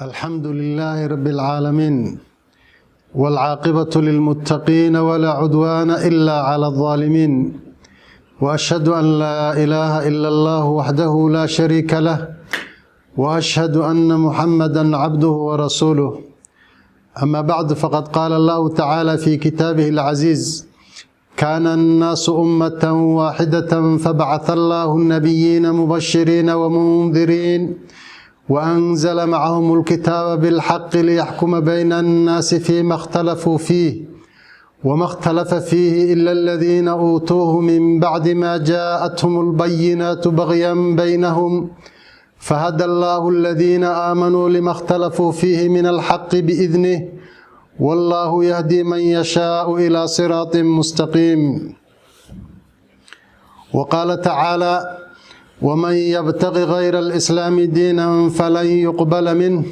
الحمد لله رب العالمين، والعاقبة للمتقين، ولا عدوان إلا على الظالمين، وأشهد أن لا إله إلا الله وحده لا شريك له، وأشهد أن محمدا عبده ورسوله. أما بعد، فقد قال الله تعالى في كتابه العزيز: كان الناس أمة واحدة فبعث الله النبيين مبشرين ومنذرين وأنزل معهم الكتاب بالحق ليحكم بين الناس فيما اختلفوا فيه، وما اختلف فيه إلا الذين أوتوه من بعد ما جاءتهم البينات بغيا بينهم، فهدى الله الذين آمنوا لما اختلفوا فيه من الحق بإذنه، والله يهدي من يشاء إلى صراط مستقيم. وقال تعالى: ومن يبتغ غير الإسلام دينا فلن يقبل منه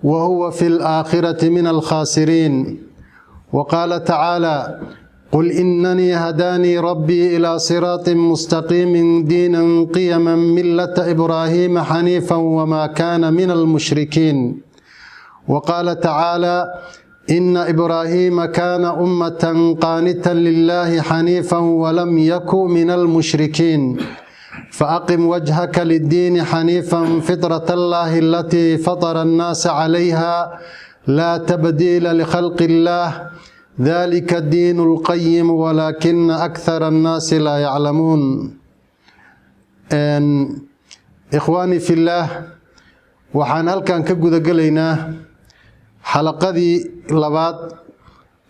وهو في الآخرة من الخاسرين. وقال تعالى: قل إنني هداني ربي إلى صراط مستقيم دينا قيما ملة إبراهيم حنيفا وما كان من المشركين. وقال تعالى: إن إبراهيم كان أمة قانتا لله حنيفا ولم يك من المشركين. فأقم وجهك للدين حنيفا فطرة الله التي فطر الناس عليها، لا تبديل لخلق الله، ذلك الدين القيم ولكن أكثر الناس لا يعلمون. إخواني في الله، waxaan halkan ka gudagelaynaa xalaqadii labaad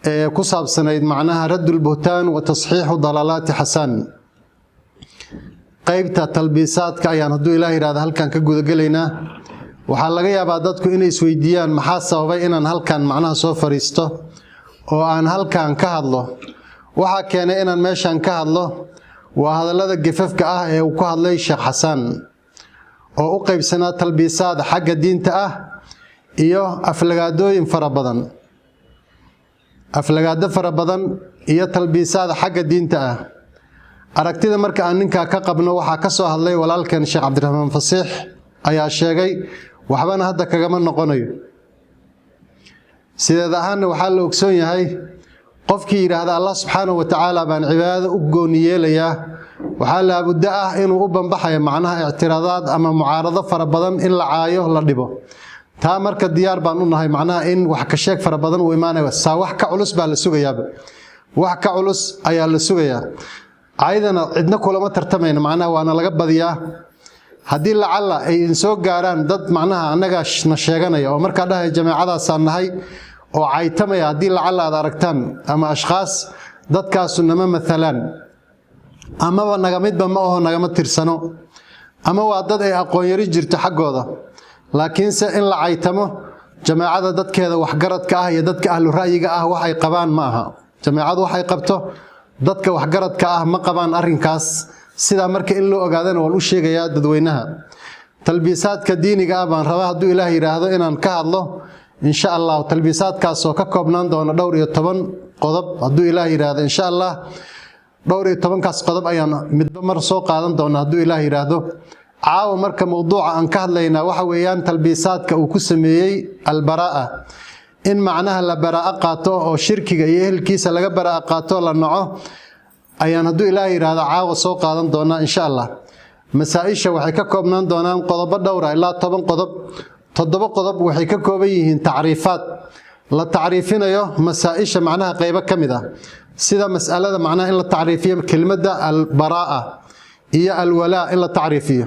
ee ku saabsanayd macnaha رد البهتان وتصحيح ضلالات حسان. Qeybta talbiisaadka ayaan, hadduu Ilaah yidhahda, halkan ka gudagelaynaa. Waxaa laga yaabaa dadku inay isweydiiyaan maxaa sababay inaan halkan macnaha soo fariisto oo aan halkan ka hadlo. Waxaa keenay inaan meeshan ka hadlo waa hadallada gefafka ah ee uu ku hadlay Sheekh Xasan, oo u qaybsanaa talbiisaad xagga diinta ah iyo aflagaadooyin fara badan, aflagaado fara badan iyo talbiisaad xagga diinta ah. Aragtida marka aan ninkaa ka qabno waxaa ka soo hadlay walaalkan Sheekh Cabdiraxmaan Fasiix ayaa sheegay, waxbana hadda kagama noqonayo. Sideed ahaanna waxaa la ogsoon yahay, qofkii yidhaahda "Allah subxaanahu wa tacaala baan cibaadada u gooni yeelayaa", waxaa laabuddo ah inuu u banbaxayo macnaha ictiraadaad ama mucaarado fara badan, in la caayo, la dhibo. Taa marka diyaar baan u nahay, macnaha in wax ka sheeg fara badan uu imaanayo. Saa wax ka culus baa la sugayaaba, wax ka culus ayaa la sugayaa. Caydana cidna kulama tartamayno, macnaha waana laga badiyaa. Haddii lacalla ay idin soo gaaraan dad macnaha annaga na sheeganaya oo markaa dhahaya jameecadaasaan nahay oo caytamaya, haddii lacalla aad aragtaan ama ashkhaas, dadkaasu nama maalaan amaba naga midba ma aho, nagama tirsano, ama waa dad ay aqoon yari jirto xaggooda. Laakiinse in la caytamo, jameecada dadkeeda waxgaradka ah iyo dadka ahlu ra'yiga ah wax ay qabaan ma aha. Jameecadu waxay qabto, dadka waxgaradka ah ma qabaan arrinkaas. Sidaa marka in loo ogaadana waan u sheegayaa dadweynaha. Talbiisaadka diiniga ah baan rabaa, hadduu Ilaah yidhaahdo, inaan ka hadlo insha Allah. Talbiisaadkaasoo ka koobnaan doona dhowr iyo toban qodob, hadduu Ilaah yidhaahdo. Insha Allah, dhowr iyo tobankaas qodob ayaan midba mar soo qaadan doona, hadduu Ilaah yidhaahdo. Caawa marka mowduuca aan ka hadlaynaa waxa weeyaan talbiisaadka uu ku sameeyey albaraa'a, in macnaha la baraa'a qaato oo shirkiga iyo ehelkiisa laga baraa'a qaato, la naco, ayaan, hadduu Ilaah yidhaahdo, caawa soo qaadan doonaa insha Allah. Masaa-isha waxay ka koobnaan doonaan qodobo dhowra, ilaa 10 qodob. Toddoba qodob waxay ka kooban yihiin tacriifaad la tacriifinayo masaa-isha, macnaha qaybo ka mid ah, sida mas'alada macnaha in la tacriifiyo kelmadda albaraa'a iyo alwalaa, in la tacriifiyo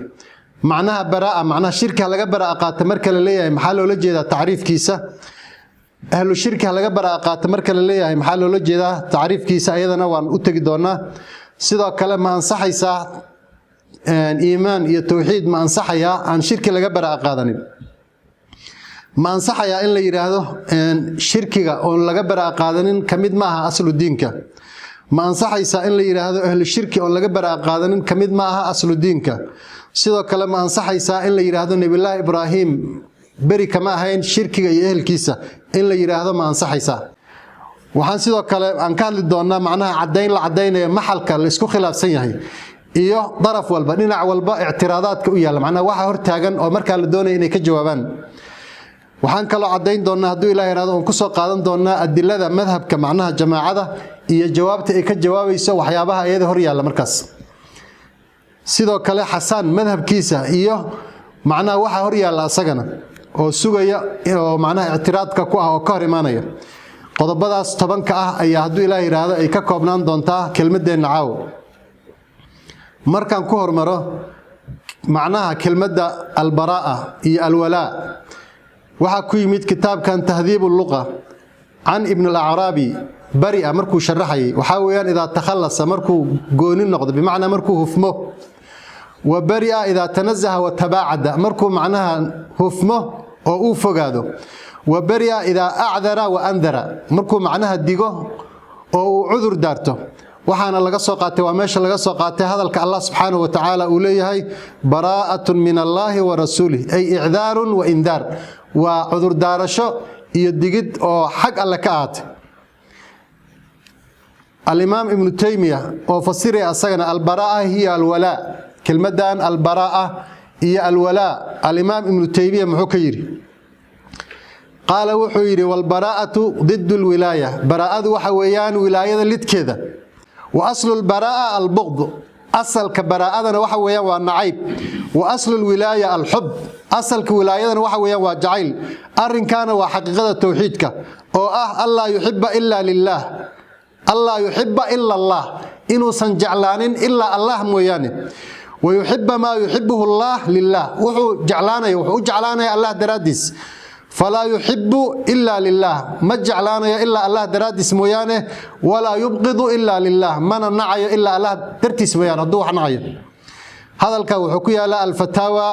macnaha baraa'a, macnaha shirki ha laga baraa'a qaata marka la leeyahay, maxaa loola jeedaa tacriifkiisa? Ahlu shirki ha laga baraa'a qaata marka la leeyahay, maxaa loola jeedaa tacriifkiisa? Ayadana waan u tegi doonaa. Sidoo kale, ma ansaxaysaa iimaan iyo towxiid, ma ansaxayaa aan shirki laga baraa'a qaadanin? Ma ansaxayaa in la yidhaahdo shirkiga oon laga baraa'a qaadanin ka mid ma aha aslu diinka? Ma ansaxaysaa in la yidhaahdo ahlu shirki oon laga baraa'a qaadanin ka mid ma aha aslu diinka? Sidoo kale, ma ansaxaysaa in la yidhaahdo Nebiyullaahi Ibraahim beri kama ahayn shirkiga iyo ehelkiisa, in la yidhaahdo ma ansaxaysaa? Waxaan sidoo kale aan ka hadli doonaa macnaha caddayn la caddaynayo maxalka la isku khilaafsan yahay iyo daraf walba, dhinac walba, ictiraadaadka u yaalla, macnaha waxa hortaagan oo markaa la doonaya inay ka jawaabaan. Waxaan kaloo caddayn doonnaa, hadduu Ilaah yidhahdo, oon kusoo qaadan doonnaa adilada madhabka macnaha jamaacada iyo jawaabta ay ka jawaabayso waxyaabaha iyada hor yaalla markaas. Sidoo kale Xasaan madhabkiisa iyo macnaha waxa hor yaalla asagana oo sugaya oo macnaha ictiraadka ku ah oo ka hor imaanaya. Qodobadaas 10-ka ah ayaa, hadduu Ilaah yidhaahdo, ay ka koobnaan doontaa kelmadeenna caawo. Markaan ku hormaro macnaha kelmadda albaraa'a iyo alwalaa, waxaa ku yimid kitaabkan Tahdiib Luqa can Ibn Alacraabi. Bari'a markuu sharaxayay, waxaa weeyaan idaa takhallasa, markuu gooni noqdo, bimacnaa markuu hufmo. Wa bari'a idaa tanazaha wa tabaacada, markuu macnaha hufmo oo uu fogaado. Wa bari'a idaa acdara wa andara, markuu macnaha digo oo uu cudur daarto. Waxaana laga soo qaatay, waa meesha laga soo qaatay hadalka Allah subxaanahu wa tacaala uu leeyahay: "Baraa'atun min Allaahi wa rasuulih", ay icdaarun wa indaar, waa cudurdaarasho iyo digid oo xag Alle ka ahaatay. Alimaam Ibnu Taymiya oo fasiraya asagana albaraa'a hiya alwalaa, kelmadan albaraa'a iyo alwalaa, alimaam Ibnu Taymiya muxuu ka yidhi? Qaala, wuxuu yidhi: "Walbaraa'atu didu lwilaaya", baraa'adu waxa weeyaan wilaayada lidkeeda. Wa aslu lbaraa'a albuqd, asalka baraa'adana waxa weeyaan waa nacayb. Wa aslu lwilaaya alxub, asalka wilaayadana waxa weeyaan waa jacayl. Arrinkaana waa xaqiiqada towxiidka oo ah allaa yuxiba ila lilaah, allaa yuxiba ila Allah, inuusan jeclaanin ilaa Allah mooyaane. Wayuxiba maa yuxibuhu Allah lilah, wuxuu jeclaanaya wuxuu u jeclaanaya Allah daraaddiis. Falaa yuxibu ila lilah, ma jeclaanayo ilaa Allah daraaddiis mooyaane. Walaa yubqidu ila lilah, mana nacayo ilaa Allah dartiis mooyaane hadduu wax nacayo. Hadalka wuxuu ku yaalaa Alfataawa,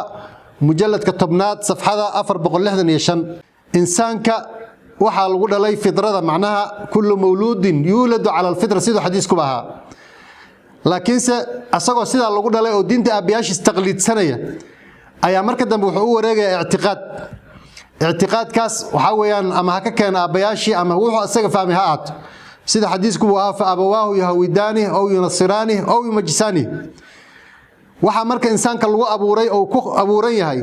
mujaladka 10aad, safxada 465. Insaanka waxaa lagu dhalay fidrada, macnaha kullu mawluudin yuuladu cala alfitra, siduu xadiiskuba ahaa. Laakiinse asagoo sidaa lagu dhalay oo diinta aabbayaashiis taqliidsanaya ayaa marka dambe wuxuu u wareegayaa ictiqaad. Ictiqaadkaas waxaa weeyaan ama ha ka keena aabbayaashii ama wuxuu asaga fahmay ha ahaato, sida xadiisku uu ahaa: "Fa abawaahu yuhawidaanih ow yunasiraanih ow yumajisaanih". Waxaa marka insaanka lagu abuuray oo ku abuuran yahay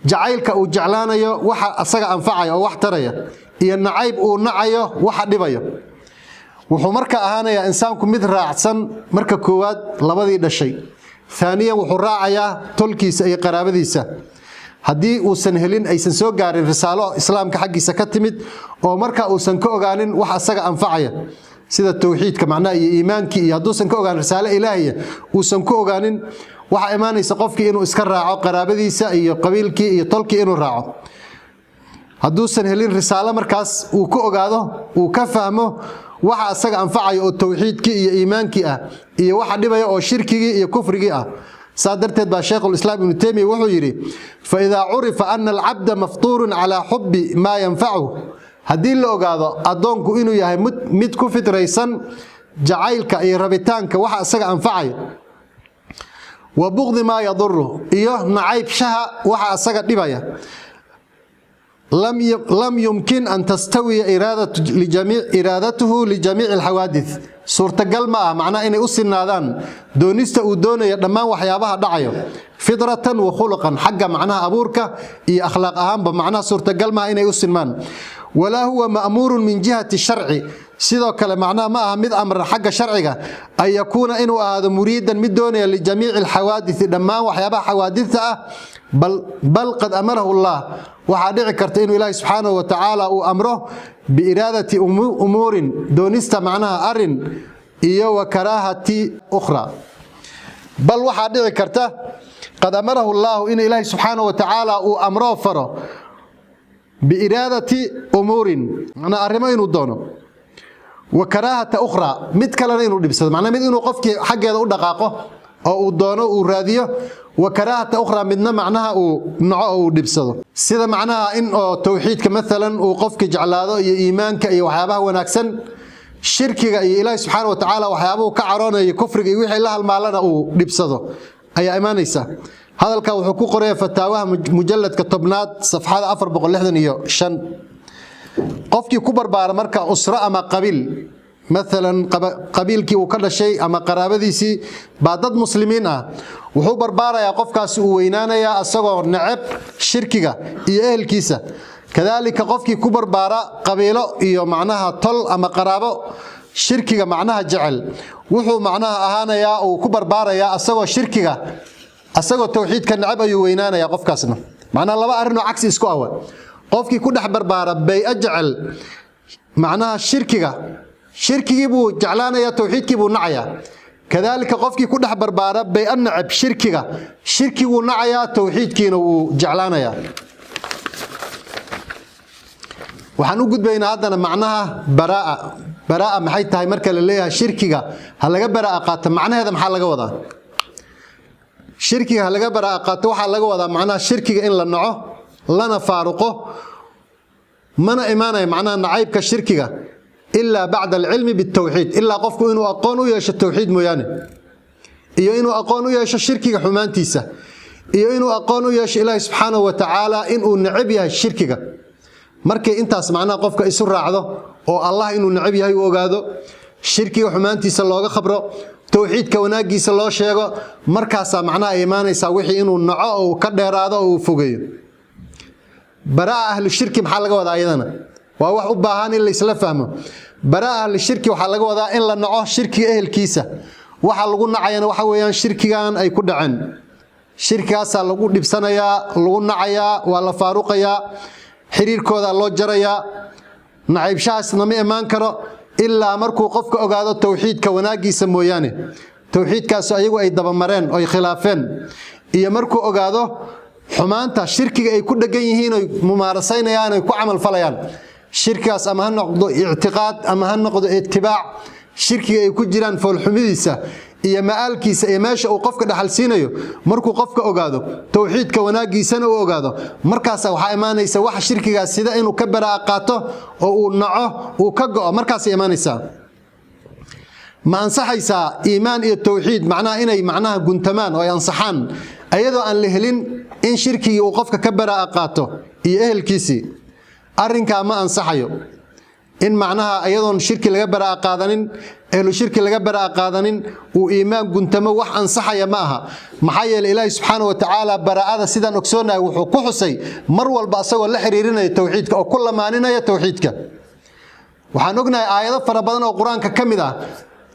jacaylka uu jeclaanayo waxa asaga anfacaya oo wax taraya iyo nacayb uu nacayo waxa dhibayo. Wuxuu marka ahaanayaa insaanku mid raacsan marka koowaad labadii dhashay, aaniyan wuxuu raacayaa tolkiisa iyo qaraabadiisa. Haddii uusan helin, aysan soo gaarin risaalo islaamka xaggiisa ka timid oo marka uusan ka ogaanin wax asaga anfacaya sida towxiidka macnaha iyo iimaankii, iyo hadduusan ka ogaanin risaalo ilaahiya uusan ku ogaanin, waxaa imaanaysa qofkii inuu iska raaco qaraabadiisa iyo qabiilkii iyo tolkii inuu raaco. Hadduusan helin risaalo markaas uu ku ogaado, uu ka fahmo waxa asaga anfacaya oo towxiidkii iyo iimaankii ah iyo waxa dhibaya oo shirkigii iyo kufrigii ah. Saa darteed baa Shaykhulislaam Ibnu Teymiya wuxuu yidhi: "Faidaa curifa ana alcabda maftuurun calaa xubbi maa yanfacuh", haddii la ogaado addoonku inuu yahay mid ku fitraysan jacaylka iyo rabitaanka waxa isaga anfacaya, wa buqdi maa yaduru, iyo nacaybshaha waxa isaga dhibaya, lam yumkin an tastawiya iraadatuhu lijamiici alxawaadith, suurtagal ma ah macnaha inay u sinaadaan doonista uu doonaya dhammaan waxyaabaha dhacayo, fitratan wa khuluqan, xagga macnaha abuurka iyo akhlaaq ahaanba, macnaha suurtagal maaha inay u sinmaan. Walaa huwa ma'muurun min jihati sharci, sidoo kale macnaha ma aha mid amran xagga sharciga, an yakuuna, inuu ahaado, muriidan, mid doonaya, lijamiici alxawaadisi, dhammaan waxyaabaha xawaadidta ah. Bal qad amarahu Allah, waxaa dhici karta inuu Ilaahi subxaanahu wa tacaala uu amro, biiraadati umuurin, doonista macnaha arin, iyo wa karaahati ukhra. Bal waxaa dhici karta, qad amarahu Allaahu, in Ilaahi subxaanahu wa tacaala uu amroo faro, biiraadati umuurin, macnaa arrimo inuu doono, wa karaahata ukhra, mid kalena inuu dhibsado, macnaa mid inuu qofkii xaggeeda u dhaqaaqo oo uu doono, uu raadiyo, wa karaahata ukhra, midna macnaha uu naco oo uu dhibsado. Sida macnaha in oo towxiidka maalan uu qofkii jeclaado iyo iimaanka iyo waxyaabaha wanaagsan, shirkiga iyo Ilaahi subxaana wa tacaala waxyaabuhu ka caroonayo, kufriga iyo wixii la halmaalana uu dhibsado ayaa imaanaysa. Hadalka wuxuu ku qoraya Fataawaha, mujaladka 10aad, safxada 465. Qofkii ku barbaara marka usro ama qabiil, maalan qabiilkii uu ka dhashay ama qaraabadiisii baa dad muslimiin ah, wuxuu barbaarayaa qofkaasi, uu weynaanayaa asagoo neceb shirkiga iyo ehelkiisa. Kadaalika qofkii ku barbaara qabiilo iyo macnaha tol ama qaraabo shirkiga macnaha jecel, wuxuu macnaha ahaanayaa uu ku barbaarayaa asagoo shirkiga, asagoo towxiidka necab ayuu weynaanayaa qofkaasna. Macnaha laba arrinoo cagsi isku awa. Qofkii ku dhex barbaara bay-o jecel macnaha shirkiga, shirkigii buu jeclaanayaa, towxiidkii buu nacayaa. Kadaalika qofkii ku dhex barbaara bay-o necab shirkiga, shirkiguu nacayaa, towxiidkiina wuu jeclaanayaa. Waxaan u gudbaynaa haddana macnaha baraa'a. Baraa'a maxay tahay? Marka la leeyahay shirkiga ha laga baraa'a qaato, macnaheeda maxaa laga wadaa? Shirkiga ha laga baraa'a qaato waxaa laga wadaa macnaha shirkiga in la naco lana faaruqo. Mana imaanaya macnaha nacaybka shirkiga ilaa bacda alcilmi bitawxiid, ilaa qofku inuu aqoon u yeesho towxiid mooyaane, iyo inuu aqoon u yeesho shirkiga xumaantiisa, iyo inuu aqoon u yeesho Ilaahi subxaanahu wa tacaala inuu necab yahay shirkiga. Markay intaas macnaha qofka isu raacdo oo Allah inuu necab yahay uu ogaado, shirkiga xumaantiisa looga khabro, towxiidka wanaaggiisa loo sheego, markaasaa macnaha ay imaanaysaa wixii inuu naco oo uu ka dheeraado oo uu fogeeyo. Baraa'a ahlu shirki maxaa laga wadaa? Ayadana waa wax u baahan in la isla fahmo. Baraa'a ahlu shirki waxaa laga wadaa in la naco shirkiga ehelkiisa. Waxa lagu nacayana waxa weeyaan shirkigan ay ku dhaceen. Shirkigaasaa lagu dhibsanayaa, lagu nacayaa, waa la faaruqayaa, xiriirkooda loo jarayaa. Nacaybshahaasna ma imaan karo ilaa markuu qofka ogaado towxiidka wanaaggiisa mooyaane, towxiidkaas ayagu ay dabamareen oo ay khilaafeen, iyo markuu ogaado xumaanta shirkiga ay ku dhegan yihiin oy mumaarasaynayaan oy ku camalfalayaan shirkigaas, ama ha noqdo ictiqaad ama ha noqdo itibaac. Shirkiga ay ku jiraan foolxumidiisa iyo ma'aalkiisa iyo meesha uu qofka dhaxal siinayo markuu qofka ogaado, towxiidka wanaaggiisana uu ogaado, markaasa waxaa imaanaysa waxa shirkigaas sida inuu ka baraa'a qaato oo uu naco, uu ka go'o, markaasay imaanaysaa. Ma ansaxaysaa iimaan iyo towxiid macnaha inay macnaha guntamaan oo ay ansaxaan ayadoo aan la helin in shirkigii uu qofka ka baraa'a qaato iyo ehelkiisii? Arrinkaa ma ansaxayo in macnaha iyadoon shirki laga baraa'a qaadanin, ehlu shirki laga baraa'a qaadanin, uu iimaan guntamo. Wax ansaxaya ma aha. Maxaa yeeley Ilaahi subxaana wa tacaala baraa'ada, sidaan ogsoonahay, wuxuu ku xusay mar walba asagoo la xiriirinaya towxiidka oo ku lamaaninaya towxiidka. Waxaan ognahay aayado fara badan oo Qur-aanka ka mid ah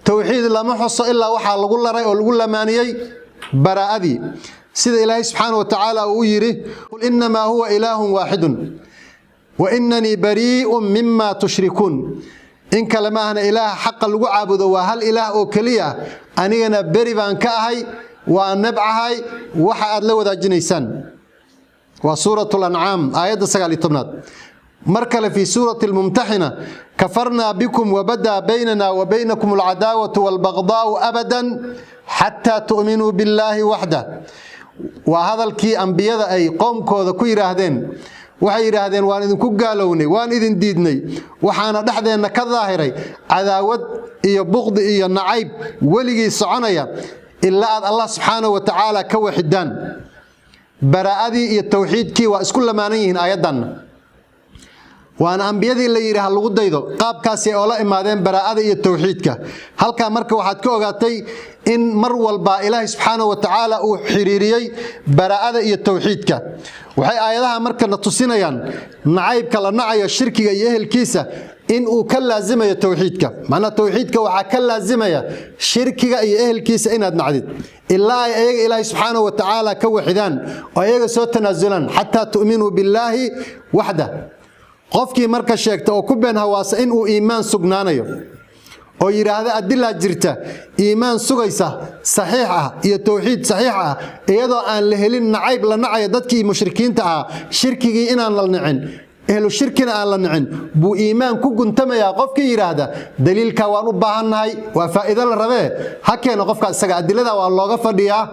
towxiid lama xuso ilaa waxaa lagu laray oo lagu lamaaniyey baraa'adii, sida Ilaahay subxaana wa tacaala uu yidhi: "Qul innamaa huwa ilaahun waaxidun wa inanii barii'un mima tushrikuun." In kale ma ahna, ilaaha xaqa lagu caabudo waa hal ilaah oo keliya, anigana beri baan ka ahay, waa nabcahay waxa aad la wadaajinaysaan. Waa Suurat Lancaam, aayadda 19aad. Mar kale fii Suurati Almumtaxina: "Kafarnaa bikum wabadaa baynana wa baynakum alcadaawatu waalbagdaa'u abadan xataa tu'minuu billaahi waxdah." Waa hadalkii ambiyada ay qoomkooda ku yidhaahdeen. Waxay yidhaahdeen: "Waan idinku gaalownay, waan idin diidnay, waxaana dhexdeenna ka daahiray cadaawad iyo buqdi iyo nacayb weligii soconaya ilaa aad Allah subxaanahu wa tacaala ka waxidaan." Baraa'adii iyo towxiidkii waa isku lamaanan yihiin aayaddanna, waana ambiyadii la yidhi ha lagu daydo qaabkaasi oo la imaadeen baraa'ada iyo towxiidka. Halkaa marka waxaad ka ogaatay in mar walba Ilaahay subxaanahu wa tacaala uu xiriiriyey baraa'ada iyo towxiidka. Waxay aayadaha marka na tusinayaan nacaybka la nacayo shirkiga iyo ehelkiisa in uu ka laazimayo towxiidka. Macnaha towxiidka waxaa ka laazimaya shirkiga iyo ehelkiisa inaad nacdid ilaa ay ayaga Ilaahay subxaanahu wa tacaala ka waxidaan oo ayaga soo tanaasulaan, xataa tu'minuu billaahi waxda. Qofkii marka sheegta oo ku been hawaasa in uu iimaan sugnaanayo oo yidhaahda adilaa jirta iimaan sugaysa saxiix ah iyo towxiid saxiix ah, iyadoo aan la helin nacayb la nacayo dadkii mushrikiinta ahaa, shirkigii inaan la nicin, ehlu shirkina aan la nicin buu iimaan ku guntamayaa, qofkii yidhaahda daliilka waan u baahannahay, waa faa'iido la rabee, ha keeno qofka isaga adilada. Waa looga fadhiyaa,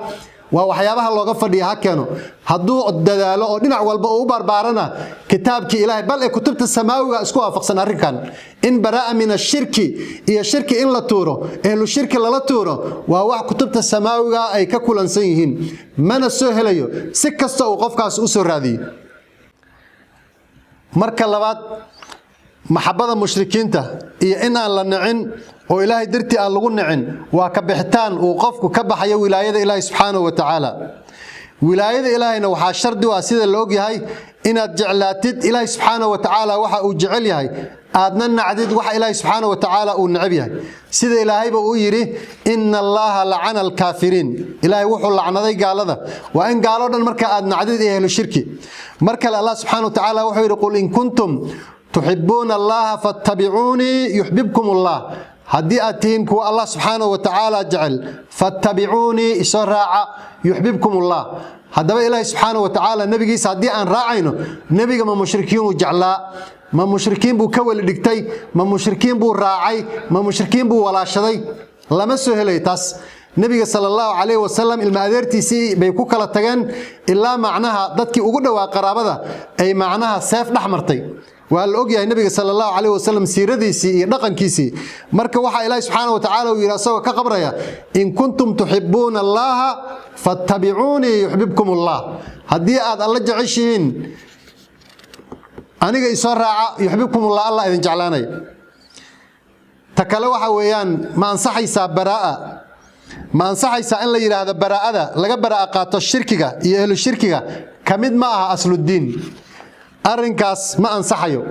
waa waxyaabaha looga fadhiya, ha keeno. Hadduu dadaalo oo dhinac walba uu u barbaarana, kitaabkii Ilaahay bal ee kutubta samaawiga isku waafaqsan arrinkan, in baraa'a min ashirki iyo shirki in la tuuro, ehlu shirki lala tuuro, waa wax kutubta samaawiga ay ka kulansan yihiin. Mana soo helayo si kasta uu qofkaas u soo raadiyo. Marka labaad, maxabada mushrikiinta iyo in aan la nicin oo Ilaahay dartii aan lagu nicin waa ka bixitaan uu qofku ka baxayo wilaayada Ilaahay subxaanahu wa tacaala. Wilaayada Ilaahayna waxaa shardi u ah, sida la ogyahay, inaad jeclaatid Ilaahay subxaana wa tacaala waxa uu jecel yahay, aadna nacdid waxa Ilaahay subxaana wa tacaala uu necab yahay, sida Ilaahayba uu yidhi: "Ina Allaha lacana alkaafiriin." Ilaahay wuxuu lacnaday gaalada. Waa in gaalo dhan marka aad nacdid iyo ehlu shirki. Mar kale Allah subxaana wa tacaala wuxuu yidhi: "Qul in kuntum tuxibuuna Allaha fattabicuunii yuxbibkum Allah." Haddii aad tihiin kuwa Allah subxaana wa tacaala jecel, fattabicuunii, isoo raaca, yuxbibkum Allah. Haddaba Ilaahi subxaana wa tacaala nebigiisa haddii aan raacayno, nebiga ma mushrikiinuu jeclaa? Ma mushrikiin buu ka weli dhigtay? Ma mushrikiin buu raacay? Ma mushrikiin buu walaashaday? Lama soo helayo taas. Nebiga sala Allahu calayhi wasalam ilma adeertiisii bay ku kala tageen, ilaa macnaha dadkii ugu dhowaa qaraabada ay macnaha seef dhex martay. Waa la ogyahay nebiga sala Allahu calayhi wasalam siiradiisii iyo dhaqankiisii. Marka waxaa Ilaahi subxaana wa tacaala uu yidhi, asagoo ka qabraya: "In kuntum tuxibuuna Allaha fattabicuunii yuxbibkum Allah." Haddii aad Alla jeceshihiin, aniga isoo raaca, yuxbibkum Allah, Allah idin jeclaanaya. Ta kale waxa weeyaan, ma ansaxaysaa baraa'a? Ma ansaxaysaa in la yidhaahdo baraa'ada laga baraa'a qaato shirkiga iyo ehlu shirkiga ka mid ma aha asludiin? Arrinkaas ma ansaxayo.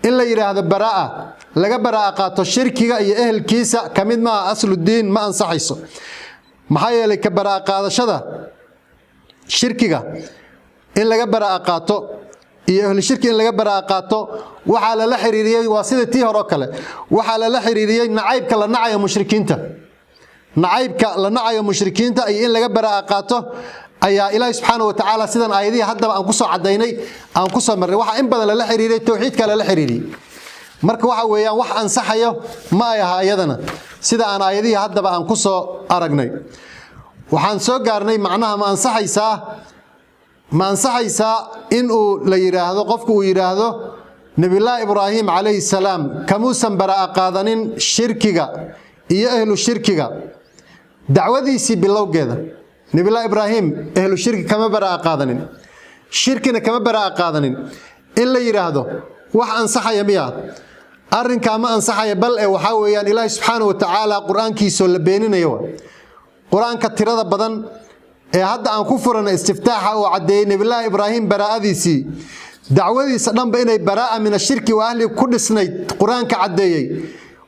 In la yidhaahdo baraa'a laga baraa'a qaato shirkiga iyo ehelkiisa ka mid ma aha asludiin ma ansaxayso. Maxaa yeelay, ka baraa'a qaadashada shirkiga in laga baraa'a qaato iyo ehlu shirki in laga baraa'a qaato waxaa lala xiriiriyey, waa sida tii hore oo kale, waxaa lala xiriiriyey nacaybka la nacayo mushrikiinta. Nacaybka la nacayo mushrikiinta iyo in laga baraa'a qaato ayaa Ilaahi subxaana wa tacaala, sidan aayadihii haddaba aan kusoo cadaynay, aan kusoo marnay, waxaa in badan lala xiriiriyey towxiidka lala xiriiriyey. Marka waxa weeyaan wax ansaxayo ma ay aha iyadana, sida aan aayadihii haddaba aan kusoo aragnay. Waxaan soo gaarnay macnaha, ma ansaxaysaa in uu la yidhaahdo, qofku uu yidhaahdo Nebiyullaahi Ibraahim calayhi salaam kamuusan baraa'a qaadanin shirkiga iyo ehlu shirkiga dacwadiisii bilowgeeda? Nebiyullahi Ibraahim ehlu shirki kama baraa'a qaadanin, shirkina kama baraa'a qaadanin in la yidhaahdo wax ansaxaya miya? Arrinkaa ma ansaxaya, bal e waxaa weeyaan Ilaahi subxaana wa tacaala qur-aankiisoo la beeninayo wa. Qur-aanka tirada badan ee hadda aan ku furana istiftaaxa oo caddeeyey Nebiyullaahi Ibraahim baraa'adiisii, dacwadiisa dhanba inay baraa'a min ashirki wa ahli ku dhisnayd, qur-aanka caddeeyey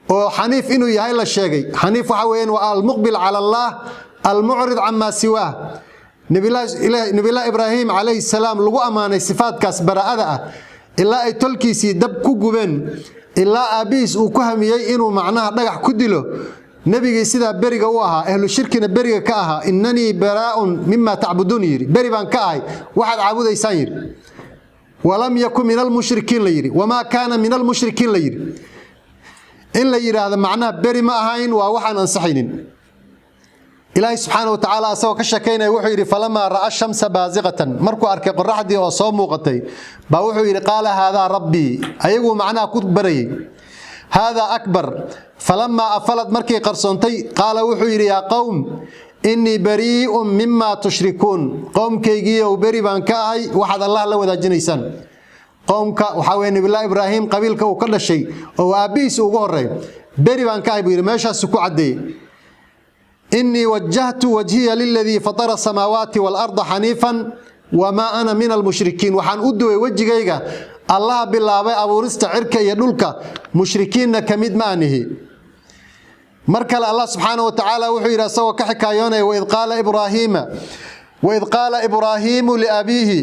oo xaniif inuu yahay la sheegay. Xaniif waxa weeyaan waa almuqbil cala Allah, almucrid camaa siwaah. Nebiyullaahi Ibraahim calayhi salaam lagu ammaanay sifaadkaas baraa'ada ah, ilaa ay tolkiisii dab ku gubeen, ilaa aabbihiis uu ku hamiyey inuu macnaha dhagax ku dilo, nebigii sidaa beriga u ahaa, ehlu shirkina beriga ka ahaa, "Inanii baraa'un mima tacbuduun" yidhi, beri baan ka ahay waxaad caabudaysaan yidhi, walam yakun min almushrikiin la yidhi, wamaa kaana min almushrikiin la yidhi, in la yidhaahdo macnaha beri ma ahayn waa waxaan ansaxaynin. Ilaahay subxaana wa tacaala asagoo ka sheekaynaya wuxuu yidhi: "Falamaa ra'a shamsa baasiqatan," markuu arkay qoraxdii oo soo muuqatay baa wuxuu yidhi: "Qaala haadaa rabbii," ayaguu macnaha ku barayay, "haadaa akbar. Falamaa afalad," markay qarsoontay, "qaala," wuxuu yidhi, "yaa qowm innii barii'un mima tushrikuun," qowmkaygiiyow, beri baan ka ahay waxaad Allah la wadaajinaysaan. Qowmka waxaa weye Nabiyullahi Ibraahim qabiilka uu ka dhashay oo aabbihiis ugu horeey. Beri baan ka ahay buu yidhi, meeshaasu ku caddeeyey. "Innii wajjahtu wajhiya liladii fatara asamaawaati waalarda xaniifan wamaa ana min almushrikiin." Waxaan u duway wejigayga Allaha bilaabay abuurista cirka iyo dhulka, mushrikiinna ka mid ma anihi. Mar kale Allah subxaana wa tacaala wuxuu yidhi, asagoo ka xikaayoonaya: "Waid qaala Ibraahiimu liabiihi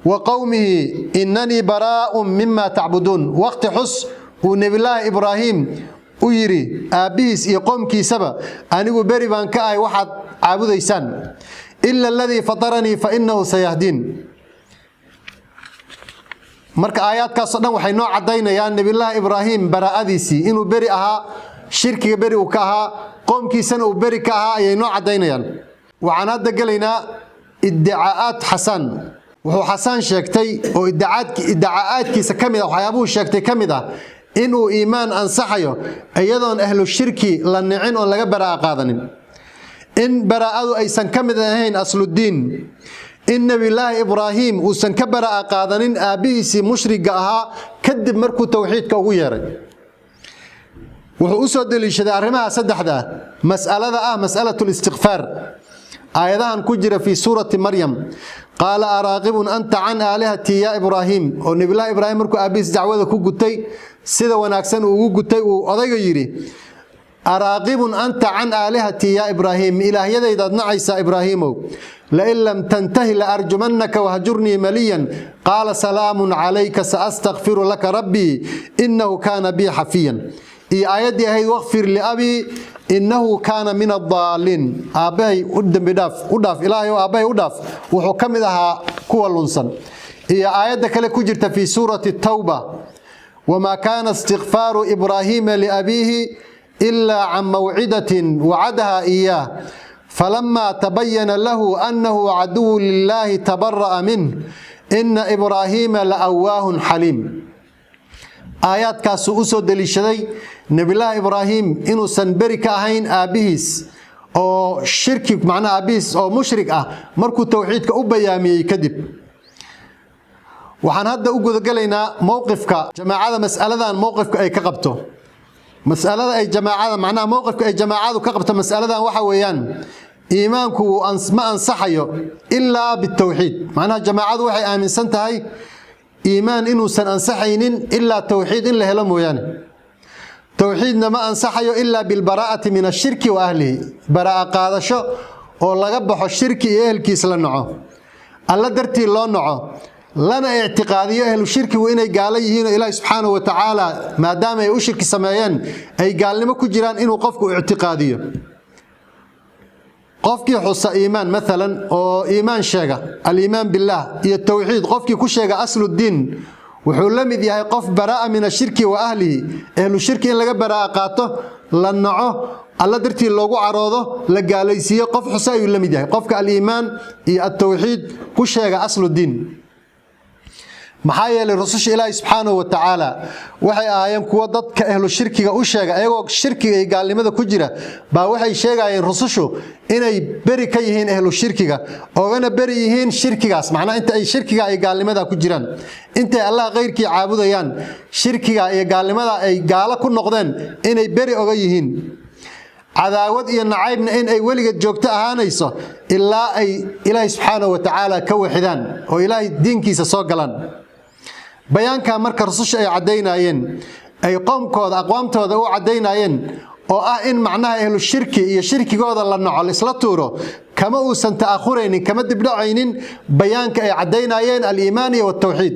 wa qowmihi inanii baraa'un mima tacbuduun." Waqti xus uu Nebilaahi Ibraahim u yidhi aabbihiis iyo qoomkiisaba: anigu beri baan ka ahay waxaad caabudaysaan, ila aladii fataranii fa inahu sayahdiin. Marka aayaadkaasoo dhan waxay noo caddaynayaan Nebiyullaahi Ibraahim baraa'adiisii, inuu beri ahaa, shirkiga beri uu ka ahaa, qoomkiisana uu beri ka ahaa ayay noo caddaynayaan. Waxaan hadda gelaynaa iddicaa'aat Xasan. Wuxuu Xasan sheegtay oo iddicaa'aadkiisa ka mid ah, waxyaabuhuu sheegtay ka mid ah, inuu iimaan ansaxayo iyadoon ahlu shirki la nicin oon laga baraa'a qaadanin, in baraa'adu aysan ka mid ahayn asludiin, in Nebiyulaahi Ibraahim uusan ka baraa'a qaadanin aabbihiisii mushriga ahaa kadib markuu towxiidka ugu yeeray. Wuxuu u soo deliishaday arrimaha saddexda ah mas'alada ah mas'alatu listikfaar. Aayadahan ku jira fii suurati Maryam, "Qaala araaqibun anta can aalihatii yaa Ibraahiim", oo Nebilahi Ibraahim markuu aabbihiis dacwada ku gutay, sida wanaagsan uu ugu gutay, uu odayga yidhi: "Araaqibun anta can aalihatii yaa Ibraahiim?" Ilaahyadaydaad nacaysaa, Ibraahiimow? "Lain lam tantahi la arjumannaka wahjurnii maliyan." "Qaala salaamun calayka, saastakfiru laka rabbii, innahu kaana bii xafiyan." Iyo aayaddii ahayd: "Waqfir liabii, innahu kaana min addaaliin." Aabbahay u dembidhaaf, u dhaaf, Ilaahay oo aabbahay u dhaaf, wuxuu ka mid ahaa kuwa lunsan. Iyo aayadda kale ku jirta fii suurati Tawba: "Wamaa kaana istikfaaru Ibraahiima liabiihi ilaa can mawcidatin wacadaha iyaah, falamaa tabayana lahu annahu caduwu lilaahi tabara'a minh, ina Ibraahiima la awaahun xaliim. Aayaadkaasuu u soo deliishaday Nebilaahi Ibraahim inuusan beri ka ahayn aabbihiis oo shirki, macnaha aabbihiis oo mushrik ah, markuu towxiidka u bayaamiyey kadib. Waxaan hadda u gudagelaynaa mowqifka jamaacada, mas'aladan mowqifka ay ka qabto. Mas'alada ay jamaacada, macnaha mowqifka ay jamaacadu ka qabto mas'aladan, waxa weeyaan iimaanku ma ansaxayo ilaa bitowxiid. Macnaha jamaacadu waxay aaminsan tahay iimaan inuusan ansaxaynin ilaa towxiid in la helo mooyaane. Towxiidna ma ansaxayo ilaa bilbaraa'ati min ashirki wa ahlihi, baraa'a qaadasho oo laga baxo shirki iyo ehelkiis la naco, Alla dartii loo naco, lana ictiqaadiyo ehlu shirkigu inay gaalo yihiin oo Ilaahi subxaanahu wa tacaala maadaama ay u shirki sameeyeen ay gaalnimo ku jiraan, inuu qofku ictiqaadiyo. Qofkii xusa iimaan maalan oo iimaan sheega, aliimaan billaah iyo towxiid qofkii ku sheega asludiin, wuxuu la mid yahay qof baraa'a min ashirki wa ahlihi, ehlu shirki in laga baraa'a qaato, la naco, Alla dartii loogu caroodo, la gaalaysiiyo qof xusa ayuu la mid yahay, qofka aliimaan iyo altowxiid ku sheega asludiin. Maxaa yeelay, rususha Ilaahi subxaanahu wa tacaala waxay ahaayeen kuwo dadka ehlu shirkiga u sheega. Ayagoo shirkiga iyo gaalnimada ku jira baa waxay sheegayeen rusushu inay beri ka yihiin ehlu shirkiga, oogana beri yihiin shirkigaas. Macnaha inta ay shirkiga iyo gaalnimada ku jiraan, intay Allah keyrkii caabudayaan, shirkiga iyo gaalnimada ay gaalo ku noqdeen inay beri oga yihiin, cadaawad iyo nacaybna in ay weligeed joogto ahaanayso ilaa ay Ilaahi subxaanahu wa tacaala ka waxidaan oo Ilaahay diinkiisa soo galaan. Bayaanka marka rususha ay caddaynayeen, ay qoomkooda, aqwaamtooda u caddaynayeen, oo ah in macnaha ehlu shirki iyo shirkigooda la naco, laisla tuuro, kama uusan ta'ahuraynin, kama dibdhacaynin bayaanka ay caddaynayeen aliimaan iyo watawxiid.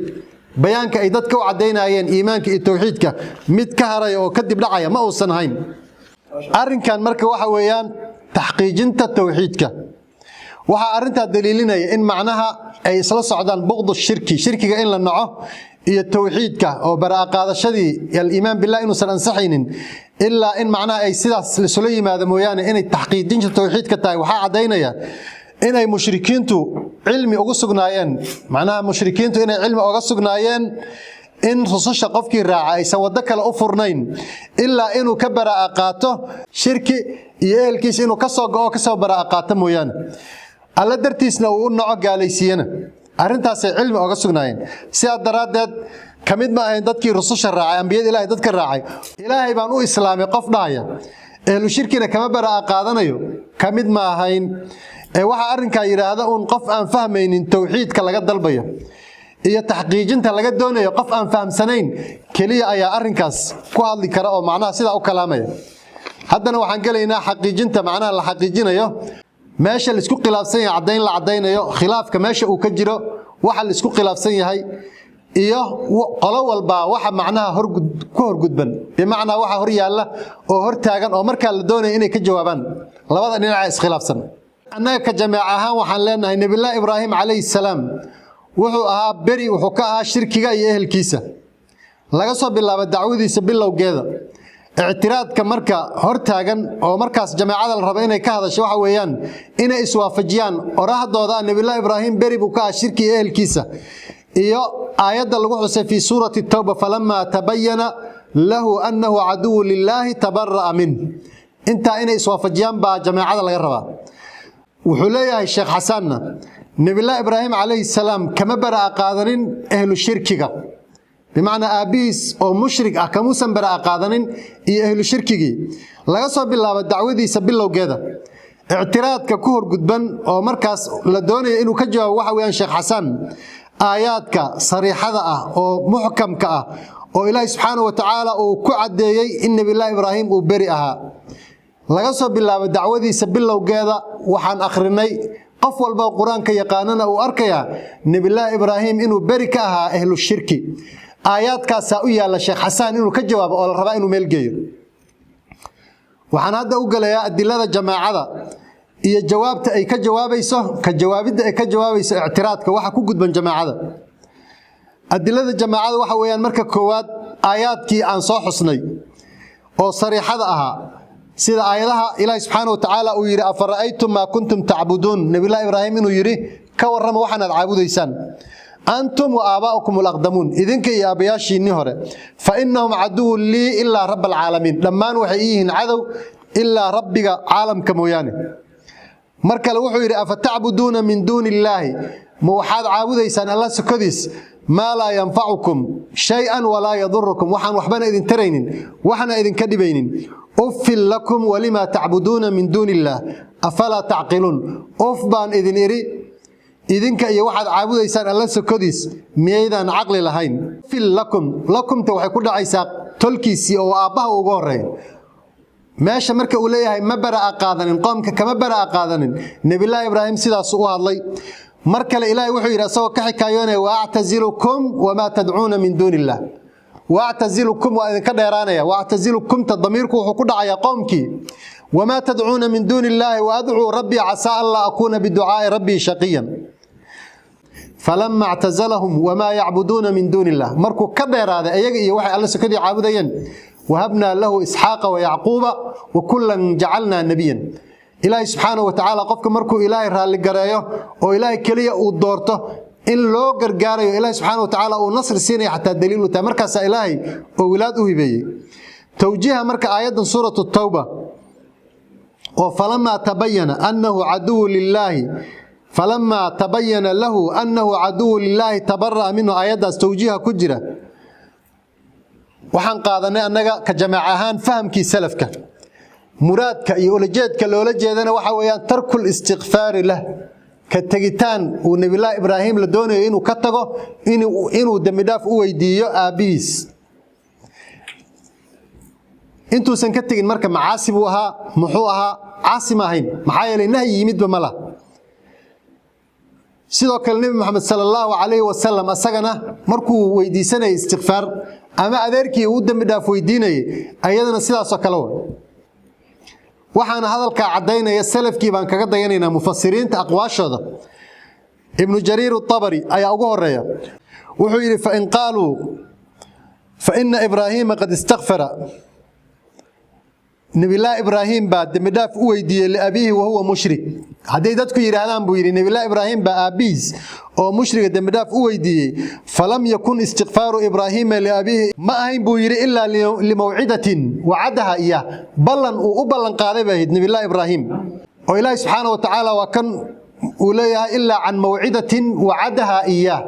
Bayaanka ay dadka u caddaynayeen iimaanka iyo towxiidka mid ka haray oo ka dibdhacaya ma uusan ahayn. Arrinkan marka waxa weeyaan taxqiijinta towxiidka. Waxaa arrintaa daliilinaya in macnaha ay isla socdaan buqdu shirki, shirkiga in la naco, iyo towxiidka oo baraa'a qaadashadii aliimaan billah inuusan ansaxaynin ilaa in macnaha ay sidaas lisula yimaado mooyaane, inay taxqiijinta towxiidka tahay. Waxaa caddaynaya inay mushrikiintu cilmi ugu sugnaayeen, macnaha mushrikiintu inay cilmi uga sugnaayeen in rususha qofkii raaca aysan waddo kale u furnayn ilaa inuu ka baraa'a qaato shirki iyo ehelkiisa, inuu ka soo go'o, kasoo baraa'a qaato mooyaane, Alla dartiisna uu u naco, gaalaysiiyana. Arrintaasay cilmi oga sugnaayeen. Sidaa daraaddeed ka mid ma ahayn dadkii rususha raacay, ambiyada Ilahay dadka raacay. "Ilaahay baan u islaamay" qof dhahaya, ehlu shirkina kama baraa'a qaadanayo, ka mid ma ahayn. Ee waxaa arrinkaa yidhaahda uun qof aan fahmaynin towxiidka laga dalbayo iyo taxqiijinta laga doonayo. Qof aan fahamsanayn keliya ayaa arrinkaas ku hadli kara oo macnaha sidaa u kalaamaya. Haddana waxaan gelaynaa xaqiijinta, macnaha la xaqiijinayo meesha laisku khilaafsan yahay, caddayn la caddaynayo khilaafka meesha uu ka jiro, waxa laisku khilaafsan yahay iyo qolo walbaa waxa macnaha ku horgudban, bimacnaa waxa hor yaalla oo hor taagan oo markaa la doonaya inay ka jawaabaan labada dhinaca iskhilaafsan. Annaga ka jameec ahaan waxaan leenahay Nebillahi Ibraahim calayhi salaam wuxuu ahaa beri, wuxuu ka ahaa shirkiga iyo ehelkiisa laga soo bilaabo dacwadiisa bilowgeeda. Ictiraadka marka hor taagan oo markaas jameecada la rabo inay ka hadasho waxa weeyaan inay iswaafajiyaan orahdooda Nebillahi Ibraahim beri buu ka ahaa shirki iyo ehelkiisa iyo aayadda lagu xusay fii suurati Tawba: "Falamaa tabayana lahu annahu caduwu lilaahi tabara'a minh." Intaa inay iswaafajiyaan baa jameecada laga rabaa. Wuxuu leeyahay Sheekh Xasanna, Nebillahi Ibraahim calayhi salaam kama bara'a qaadanin ehlu shirkiga, bimacnaa aabbihiis oo mushrik ah kamuusan bara'a qaadanin iyo ehlu shirkigii laga soo bilaabo dacwadiisa bilowgeeda. Ictiraadka ku horgudban oo markaas la doonayo inuu ka jawaabo waxa weeyaan Sheekh Xasan aayaadka sariixada ah oo muxkamka ah oo Ilaahay subxaanahu wa tacaala uu ku caddeeyey in Nebiyullaahi Ibraahim uu beri ahaa. Laga soo bilaabo dacwadiisa bilowgeeda waxaan akhrinay, qof walba Qur-aanka yaqaanana uu arkayaa, Nebiyullaahi Ibraahim inuu beri ka ahaa ehlu shirki. Aayaadkaasaa u yaalla Sheekh Xasan inuu ka jawaabo oo la rabaa inuu meel geeyo. Waxaan hadda u gelayaa adilada jamaacada iyo jawaabta ay ka jawaabayso, ka jawaabidda ay ka jawaabayso ictiraadka waxa ku gudban jamaacada. Adilada jamaacada waxa weeyaan, marka koowaad, aayaadkii aan soo xusnay oo sariixada ahaa, sida aayadaha Ilaahi subxaana wa tacaala uu yidhi: "Afara'aytum maa kuntum tacbuduun?" Nabiyullahi Ibraahim inuu yidhi: "Ka warrama waxaanaad caabudaysaan." "Antum wa aabaa'ukum alaqdamuun," idinka iyo aabbayaashiinnii hore. "Fa innahum caduwun lii ilaa rabba alcaalamiin," dhammaan waxay ii yihiin cadow ilaa rabbiga caalamka mooyaane. Mar kale wuxuu yidhi: "Afatacbuduuna min duuni illaahi," ma waxaad caabudaysaan Alla sokodiis, "maa laa yanfacukum shay-an walaa yadurukum," waxaan waxbana idin taraynin, waxna idinka dhibaynin. "Uffin lakum walimaa tacbuduuna min duuni illaah, afalaa tacqiluun?" Uf baan idin idhi idinka iyo waxaad caabudaysaan Alla sokodiis, miyaydaan caqli lahayn? Uffin lakum, lakumta waxay ku dhacaysaa tolkiisii oo aabbaha uga horreeya. Meesha marka uu leeyahay ma bara'a qaadanin, qoomka kama bara'a qaadanin, Nebiyullaahi Ibraahim sidaasuu u hadlay. Mar kale Ilaahay wuxuu yidhi, asagoo ka xikaayoonaya: "Waactazilukum wamaa tadcuuna min duuni illah." Waactazilukum, waa idinka dheeraanaya. Waactazilukumta damiirku wuxuu ku dhacayaa qoomkii. "Wamaa tadcuuna min duuni illaahi wa adcuu rabbii casaa an laa akuuna biducaai rabbii shaqiyan." "Falama ictazalahum wamaa yacbuduuna min duuni illah," markuu ka dheeraaday ayaga iyo waxay Alle sokadii caabudayeen, "wahabnaa lahu Isxaaqa wayacquuba wa kullan jacalnaa nebiyan." Ilaahay subxaana wa tacaala qofka markuu Ilaahay raalligareeyo oo Ilaahay keliya uu doorto, in loo gargaarayo, Ilaahay subxaana wa tacaala uu nasri siinaya, xataa daliil u tahay. Markaasaa Ilaahay oo wilaad u hibeeyey. Towjiiha marka aayaddan Suuratu Tawba oo "falamaa tabayana annahu caduwu lilaahi, falamaa tabayana lahu annahu caduwu lilaahi tabara'a minhu," aayaddaas towjiiha ku jira, waxaan qaadanay annaga ka jamaac ahaan fahamkii salafka. Muraadka iyo ulajeedka loola jeedana waxa weeyaan tarkul istikfaari lah, ka tegitaan uu Nebiyullaahi Ibraahim la doonayo inuu ka tago inuu dembidhaaf u weydiiyo aabbihiis. Intuusan ka tegin marka macaasi buu ahaa? Muxuu ahaa? Caasi ma ahayn, maxaa yeelay nahyi yimidba ma lah. Sidoo kale Nebi Moxamed sala allahu calayhi wasalam asagana markuu weydiisanayay istikfaar ama adeerkii uu dembi dhaaf weydiinayay, ayadana sidaasoo kale wa. Waxaana hadalkaa caddaynaya, salafkii baan kaga dayanaynaa, mufasiriinta aqwaashooda. Ibnu Jariir Atabari ayaa ugu horeeya. Wuxuu yidhi: "Fain qaaluu faina Ibraahiima qad istakfara," Nebiyullaahi Ibraahim baa dembidhaaf u weydiiyey, "liabiihi wahuwa mushrik." Hadday dadku yidhaahdaan, buu yidhi, Nebiyullahi Ibraahim baa aabbihiis oo mushriga dembidhaaf u weydiiyey, "falam yakun istikfaaru Ibraahiima liabiihi," ma ahayn, buu yidhi, "ilaa limawcidatin wacadaha iyah," ballan uu u ballan qaaday bay ahayd Nebiyullahi Ibraahim, oo Ilaahi subxaana wa tacaala waa kan uu leeyahay: "Ilaa can mawcidatin wacadaha iyaah."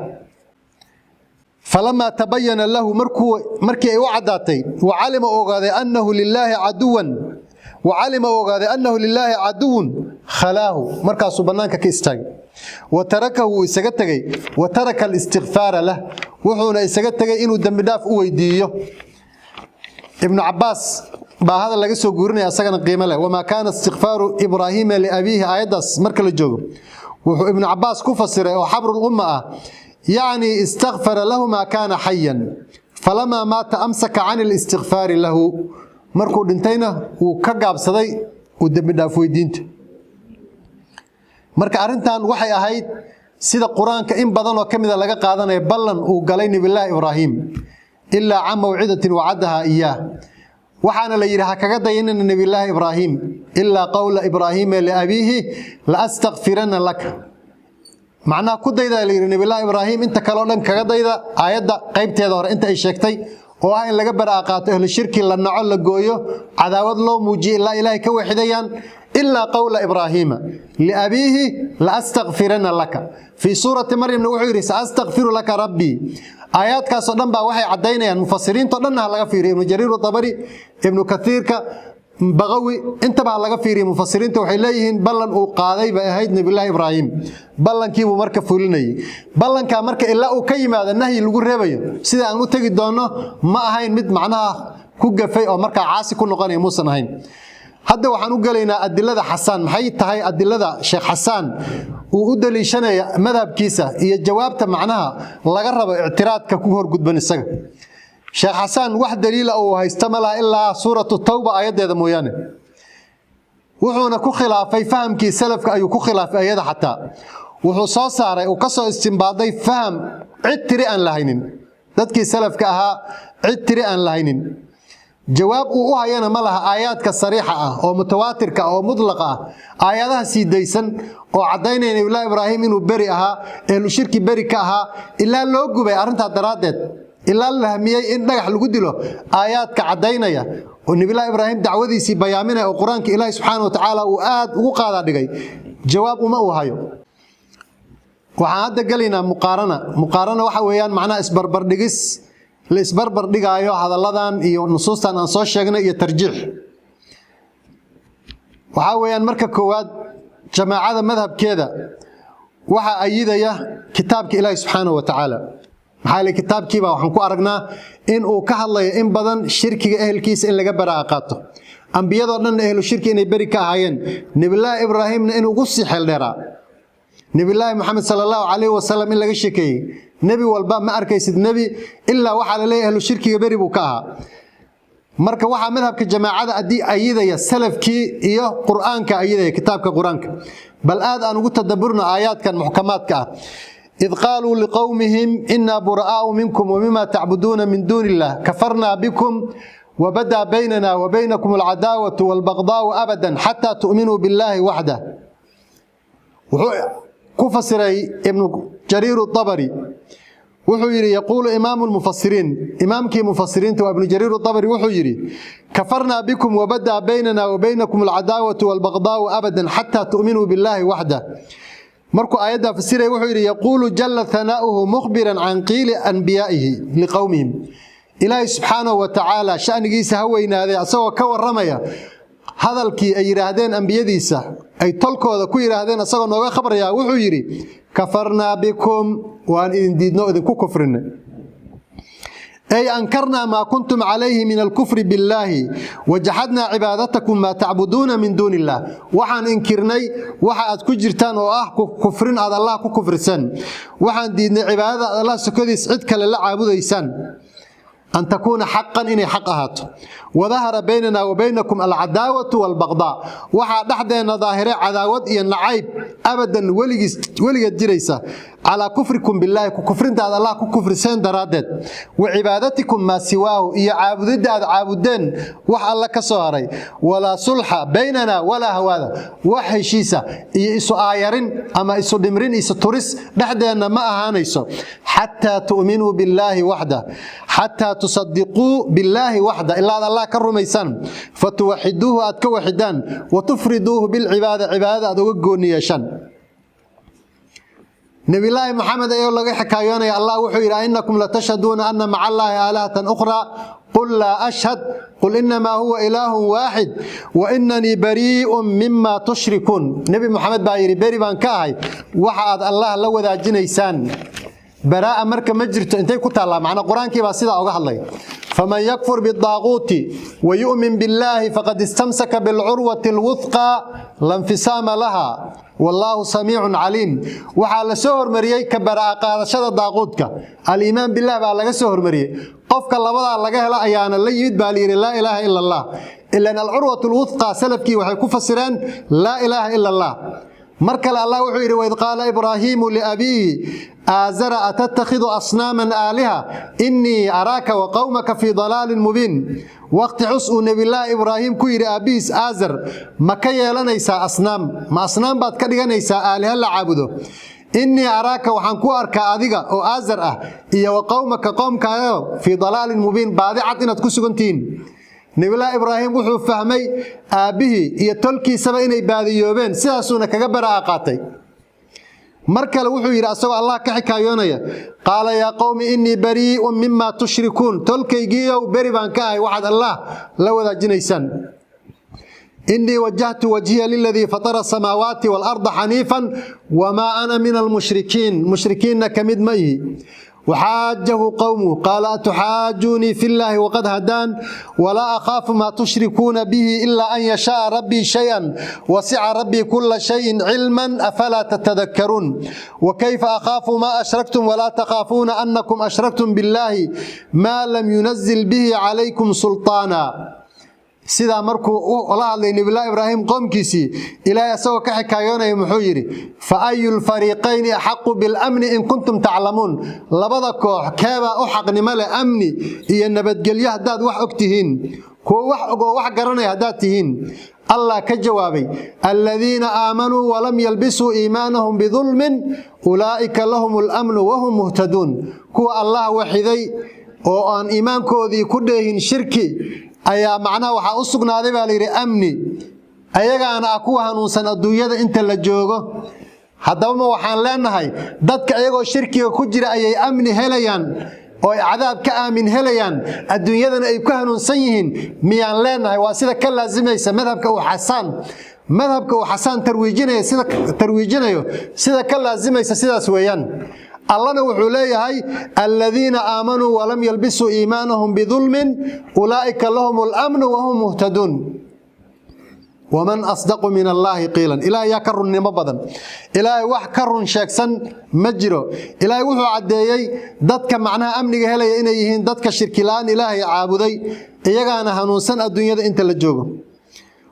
"Falamaa tabayana lahu," markii ay u caddaatay, wacalima ogaaday annahu lilaahi caduwan, wacalima ogaaday "annahu lilaahi caduwun khalaahu," markaasuu bannaanka ka istaagay. "Wa tarakahu," wuu isaga tegey. "Wa taraka alistikfaara lah," wuxuuna isaga tegey inuu dembi dhaaf u weydiiyo. Ibnu Cabaas baa hadal laga soo guurinaya, asagana qiimo leh. "Wamaa kaana istikfaaru Ibraahiima liabiihi," aayaddaas marka la joogo, wuxuu Ibnu Cabaas ku fasiray oo xabrul umma ah: "Yacni istakfara lahu maa kaana xayan, falamaa maata amsaka can ilistikfaari lahu." Markuu dhintayna wuu ka gaabsaday uu dembi dhaaf weydiinta. Marka arrintan waxay ahayd, sida Qur-aanka in badan oo ka mida laga qaadanaya, ballan uu galay Nebillaahi Ibraahim, "ilaa can mawcidatin wacadaha iyaah." Waxaana la yidhi ha kaga dayanina Nebillaahi Ibraahim, "ilaa qowla Ibraahiima liabiihi la astakfirana laka." Macnaha ku dayda la yidhi Nebillaahi Ibraahim, inta kaleo dhan kaga dayda aayadda qaybteeda hore inta ay sheegtay oo ah in laga baraa qaato ahlu shirki, la naco, la gooyo, cadaawad loo muujiyo ilaa Ilaahay ka waxidayaan. "Ilaa qowla Ibraahiima liabiihi la astakfirana laka." Fii Suurati Maryamna wuxuu yidhi: "Saastakfiru laka rabbii." Aayaadkaasoo dhan baa waxay caddaynayaan, mufasiriintao dhanna ha laga fiiriyo, Ibnu Jariir Abari, Ibnu Kaiirka, Baqawi intaba laga fiiriyo, mufasiriinta waxay leeyihiin ballan uu qaaday bay ahayd Nabiyullaahi Ibraahim. Ballankiibuu marka fulinayay. Ballankaa marka ilaa uu ka yimaado nahyi lagu reebayo, sida aan u tegi doonno, ma ahayn mid macnaha ku gafay oo markaa caasi ku noqonaya, muusan ahayn. Hadda waxaan u gelaynaa adilada Xasaan. Maxay tahay adilada Sheekh Xasaan uu u daliishanaya madhabkiisa iyo jawaabta macnaha laga rabo ictiraadka ku horgudban isaga? Sheekh Xasaan wax daliila uu haysta ma laha ilaa Suuratu Tawba aayaddeeda mooyaane. Wuxuuna ku khilaafay fahamkii salafka ayuu ku khilaafay ayada. Xataa wuxuu soo saaray, uu ka soo istimbaaday faham cid tiri aan lahaynin, dadkii salafka ahaa cid tiri aan lahaynin. Jawaab uu u hayana ma laha aayaadka sariixa ah oo mutawaatirka ah oo mutlaqa ah, aayadaha sii daysan oo caddaynaya Nabiyullahi Ibraahim inuu beri ahaa, ehlu shirki beri ka ahaa, ilaa loo gubay arrintaa daraaddeed, ilaa la hamiyey in dhagax lagu dilo. Aayaadka caddaynaya oo Nabiyullahi Ibraahim dacwadiisii bayaaminaya oo Qur-aanka Ilaahi subxaana wa tacaala uu aad ugu qaadaa dhigay, jawaab uma uu hayo. Waxaan hadda gelaynaa muqaarana. Muqaarana waxa weeyaan macnaha isbarbardhigis la isbarbar dhigaayo hadalladan iyo nusuustan aan soo sheegnay iyo tarjiix. Waxaa weeyaan marka koowaad, jamaacada madhabkeeda waxaa ayidaya kitaabka Ilaahi subxaanahu wa tacaala. Maxaa yeele, kitaabkiibaa waxaan ku aragnaa in uu ka hadlayo in badan shirkiga ehelkiisa in laga baraa'a qaato, ambiyadoo dhanna ehlu shirki inay beri ka ahaayeen, Nebillaahi Ibraahimna in ugu sii xeeldheeraa, Nebillaahi Moxamed sala Allahu calayhi wasalam in laga sheekeeyey. Nebi walba ma arkaysid nebi ilaa waxaa la leeyahay ehlu shirkiga beri buu ka ahaa. Marka waxaa madhabka jamaacada ayidaya salafkii iyo Qur'aanka ayidaya, kitaabka Qur-aanka. Bal aad aan ugu tadaburno aayaadkan muxkamaadka ah. إذ قالوا لقومهم إنا براء منكم ومما تعبدون من دون الله كفرنا بكم وبدا بيننا وبينكم العداوة والبغضاء أبدا حتى تؤمنوا بالله وحده. Ku fasiray Ibnu Jariir Abari, wuxuu yidhi: يقول إمام المفسرين, imaamkii mufasiriinta waa Ibnu Jariir Abari, wuxuu yidhi: كفرنا بكم وبدا بيننا وبينكم العداوة والبغضاء أبدا حتى تؤمنوا بالله وحده. Markuu aayaddaa fasiraya wuxuu yidhi: يقول جل ثناؤه مخبرا عن قيل أنبيائه لقومهم. Ilaahay subxaanahu wa tacaala shanigiisa ha weynaaday, asagoo ka waramaya hadalkii ay yidhaahdeen ambiyadiisa, ay tolkooda ku yidhaahdeen, asagoo nooga khabrayaa, wuxuu yidhi: كفرنا بكم, waan idin diidno, idinku kufrinay, أي أنكرنا ما كنتم عليه من الكفر بالله وجحدنا عبادتكم ما تعبدون من دون الله. Waxaan inkirnay waxa aad ku jirtaan oo ah kufrin aad Allah ku kufrisan. Waxaan diidnay cibaadada aad Allah sokodiis cid kale la caabudaysaan, أن تكون حقا, inay xaq ahaato. وظهر بيننا وبينكم العداوة والبغضاء, waxaa dhexdeenna daahiray cadaawad iyo nacayb, أبدا, weligiis, weligeed jiraysa, على كفركم بالله, ku kufrinta aad Allah ku kufriseen daraaddeed, وعبادتكم ما سواه, iyo caabudidda aad caabudeen wax Alla ka soo haray. ولا صلح بيننا ولا هوادة, wax heshiisa iyo isu aayarin ama isu dhimrin, isu turis dhexdeenna ma ahaanayso, حتى تؤمنوا بالله وحده, حتى تصدقوا بالله وحده, ilaa aad Allah ka rumaysaan, فتوحدوه, aad ka waxidaan, وتفردوه بالعبادة, cibaadada aad uga gooni yeeshaan. Nabiyullaahi Maxamed ayoo laga xikaayoonaya, Allah wuxuu yidhi: أئنكم لتشهدون أن مع الله آلهة أخرى قل لا أشهد قل إنما هو إله واحد وإنني بريء مما تشركون. Nebi Maxamed baa yidhi: beri baan ka ahay waxa aad Allah la wadaajinaysaan. Baraa'a marka ma jirto. Intay ku taallaa? Macnaa Qur-aankii baa sidaa uga hadlay: فمن يكفر بالطاغوت ويؤمن بالله فقد استمسك بالعروة الوثقى لا انفصام لها والله سميع عليم. Waxaa la soo hormariyey ka baraa'a qaadashada daaquudka, الإيمان بالله baa laga soo hormariyey. Qofka labadaa laga helo ayaana la yimid baa layidhi لا إله إلا الله. Ilan العروة الوثقى salafkii waxay ku fasireen لا إله إلا الله. Mar kale Allah wuxuu yidhi: وإذ قال إبراهيم لأبيه آزر أتتخذ أصناما آلهة إني أراك وقومك في ضلال مبين. Waqti xus uu Nebillaahi Ibraahim ku yidhi aabbihiis Aazar: ma ka yeelanaysaa asnaam? Ma asnaam baad ka dhiganaysaa aaliha la caabudo? إني أراك, waxaan ku arkaa adiga oo Aazar ah, iyo وقومك, qoomkaago, في ضلال مبين, baadi cad inaad ku sugantihiin. Nebillaahi Ibraahim wuxuu fahmay aabbihii iyo tolkiisaba inay baadiyoobeen, sidaasuuna kaga baraa'a qaatay. Mar kale wuxuu yidhi, asagoo Allah ka xikaayoonaya: قال يا قوم إني بريء مما تشركون. Tolkaygiiyow, beri baan ka ahay waxaad Allah la wadaajinaysaan. Innii wajahtu wajhiya liladii fatara asamaawaati waalarda xaniifan wamaa ana min almushrikiin, mushrikiinna ka mid ma ihi. Waxaajahu qowmuhu qaala atuxaajuunii fi llaahi waqad hadaan walaa akhaafu maa tushrikuuna bihi ilaa an yashaaa rabbii shay-an wasica rabbii kula shayin cilman afalaa tatadakaruun. Wakayfa akhaafu maa ashraktum walaa takhaafuuna anakum ashraktum billaahi maa lam yunazil bihi calaykum sulطaana. Sidaa markuu la hadlay nabiyullaahi Ibraahim qoomkiisii, Ilaahay asagoo ka xikaayoonaya muxuu yidhi? Fa ayu lfariiqayni axaqu bilamni in kuntum taclamuun. Labada koox keebaa u xaqnimo leh amni iyo nabadgelyo haddaad wax og tihiin, kuwo wax og oo wax garanaya haddaad tihiin? Allah ka jawaabay: aladiina aamanuu walam yalbisuu iimaanahum bidulmin ulaa'ika lahum alamnu wahum muhtaduun. Kuwa Allah waxiday oo aan iimaankoodii ku dheehin shirki ayaa macnaha waxaa u sugnaaday, baa layidhi, amni, ayagaana ah kuwa hanuunsan adduunyada inta la joogo. Haddaba ma waxaan leenahay dadka iyagoo shirkiga ku jira ayay amni helayaan oo ay cadaab ka aamin helayaan, adduunyadana ay ku hanuunsan yihiin miyaan leenahay? Waa sida ka laasimaysa madhabka uu Xasaan tarwiijinayo, sida tarwiijinayo, sida ka laasimaysa sidaas weeyaan. Allana wuxuu leeyahay: aladiina aamanuu walam yalbisuu iimaanahum bidulmin ulaa'ika lahum alamnu wahum muhtaduun. Waman asdaqu min allaahi qiilan? Ilahay yaa ka runnimo badan? Ilaahay wax ka run sheegsan ma jiro. Ilaahay wuxuu caddeeyey dadka macnaha amniga helaya inay yihiin dadka shirki la'aan Ilaahay caabuday, iyagaana hanuunsan adduunyada inta la joogo.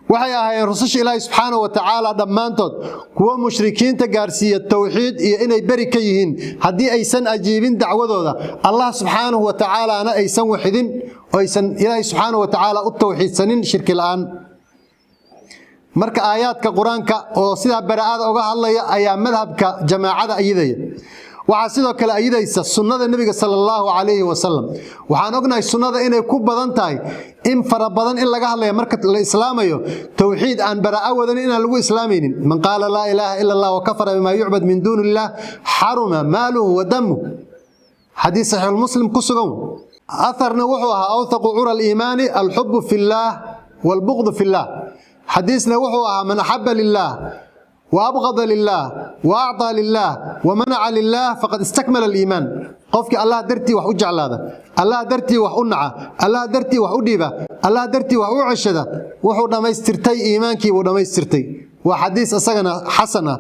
Waxay ahaayeen rususha Ilaahay subxaanahu wa tacaala dhammaantood kuwo mushrikiinta gaarsiiya towxiid iyo inay beri ka yihiin haddii aysan ajiibin dacwadooda, Allah subxaanahu wa tacaalaana aysan waxidin oo aysan Ilaahay subxaanahu wa tacaala u towxiidsanin shirki la'aan. Marka aayaadka Qur-aanka oo sidaa bara'ada uga hadlaya ayaa madhabka jamaacada ayidaya. Waxaa sidoo kale ayidaysa sunnada Nebiga sala allahu calayhi wasalam. Waxaan ognahay sunnada inay ku badan tahay in fara badan in laga hadlaya marka la islaamayo towxiid aan bara'a wadanin inaan lagu islaamaynin. Man qaala laa ilaaha ila allah wa kafara bimaa yucbad min duuni illah xaruma maaluhu wa damuh, xadiis saxiixulmuslim ku sugan. Atharna wuxuu ahaa: awthaqu cura aliimaani alxubu fi illaah waalbuqdu fi illaah. Xadiisna wuxuu ahaa: man axaba lilah wa abqada lilah wa acطaa lilah wa manaca lilah faqad istakmala aliimaan. Qofkii Allah dartii wax u jeclaada, Allah dartii wax u naca, Allah dartii wax u dhiiba, Allah dartii wax u ceshada, wuxuu dhammaystirtay iimaankii buu dhammaystirtay. Waa xadiis isagana xasan ah,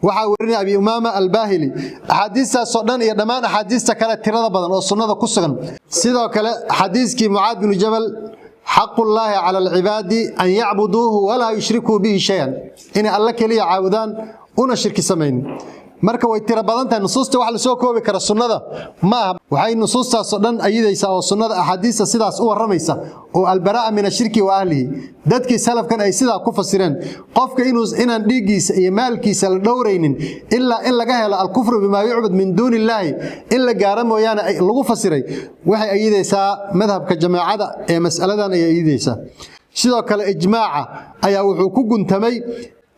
waxaa werinaya Abi Umaama Albaahili. Axaadiistaasoo dhan iyo dhammaan axaadiista kale tirada badan oo sunnada ku sugan, sidoo kale xadiiskii Mucaad binu Jabal: xaqu llaahi cala alcibaadi an yacbuduuhu walaa yushrikuu bihi shayan, inay Alla keliya caabudaan una shirki samaynin. Marka way tiro badan tahay nusuusta, wax lasoo koobi kara sunnada ma aha. Waxay nusuustaasoo dhan ayidaysaa oo sunnada axaadiista sidaas u warramaysa oo albaraa'a min ashirki wa ahlihi, dadkii salafkan ay sidaa ku fasireen qofka inaan dhiiggiisa iyo maalkiisa la dhowraynin ilaa in laga helo alkufru bimaa yucbad min duuni illaahi in la gaaro mooyaane lagu fasiray, waxay ayidaysaa madhabka jamaacada ee mas'aladan ayay ayidaysaa. Sidoo kale ijmaaca ayaa wuxuu ku guntamay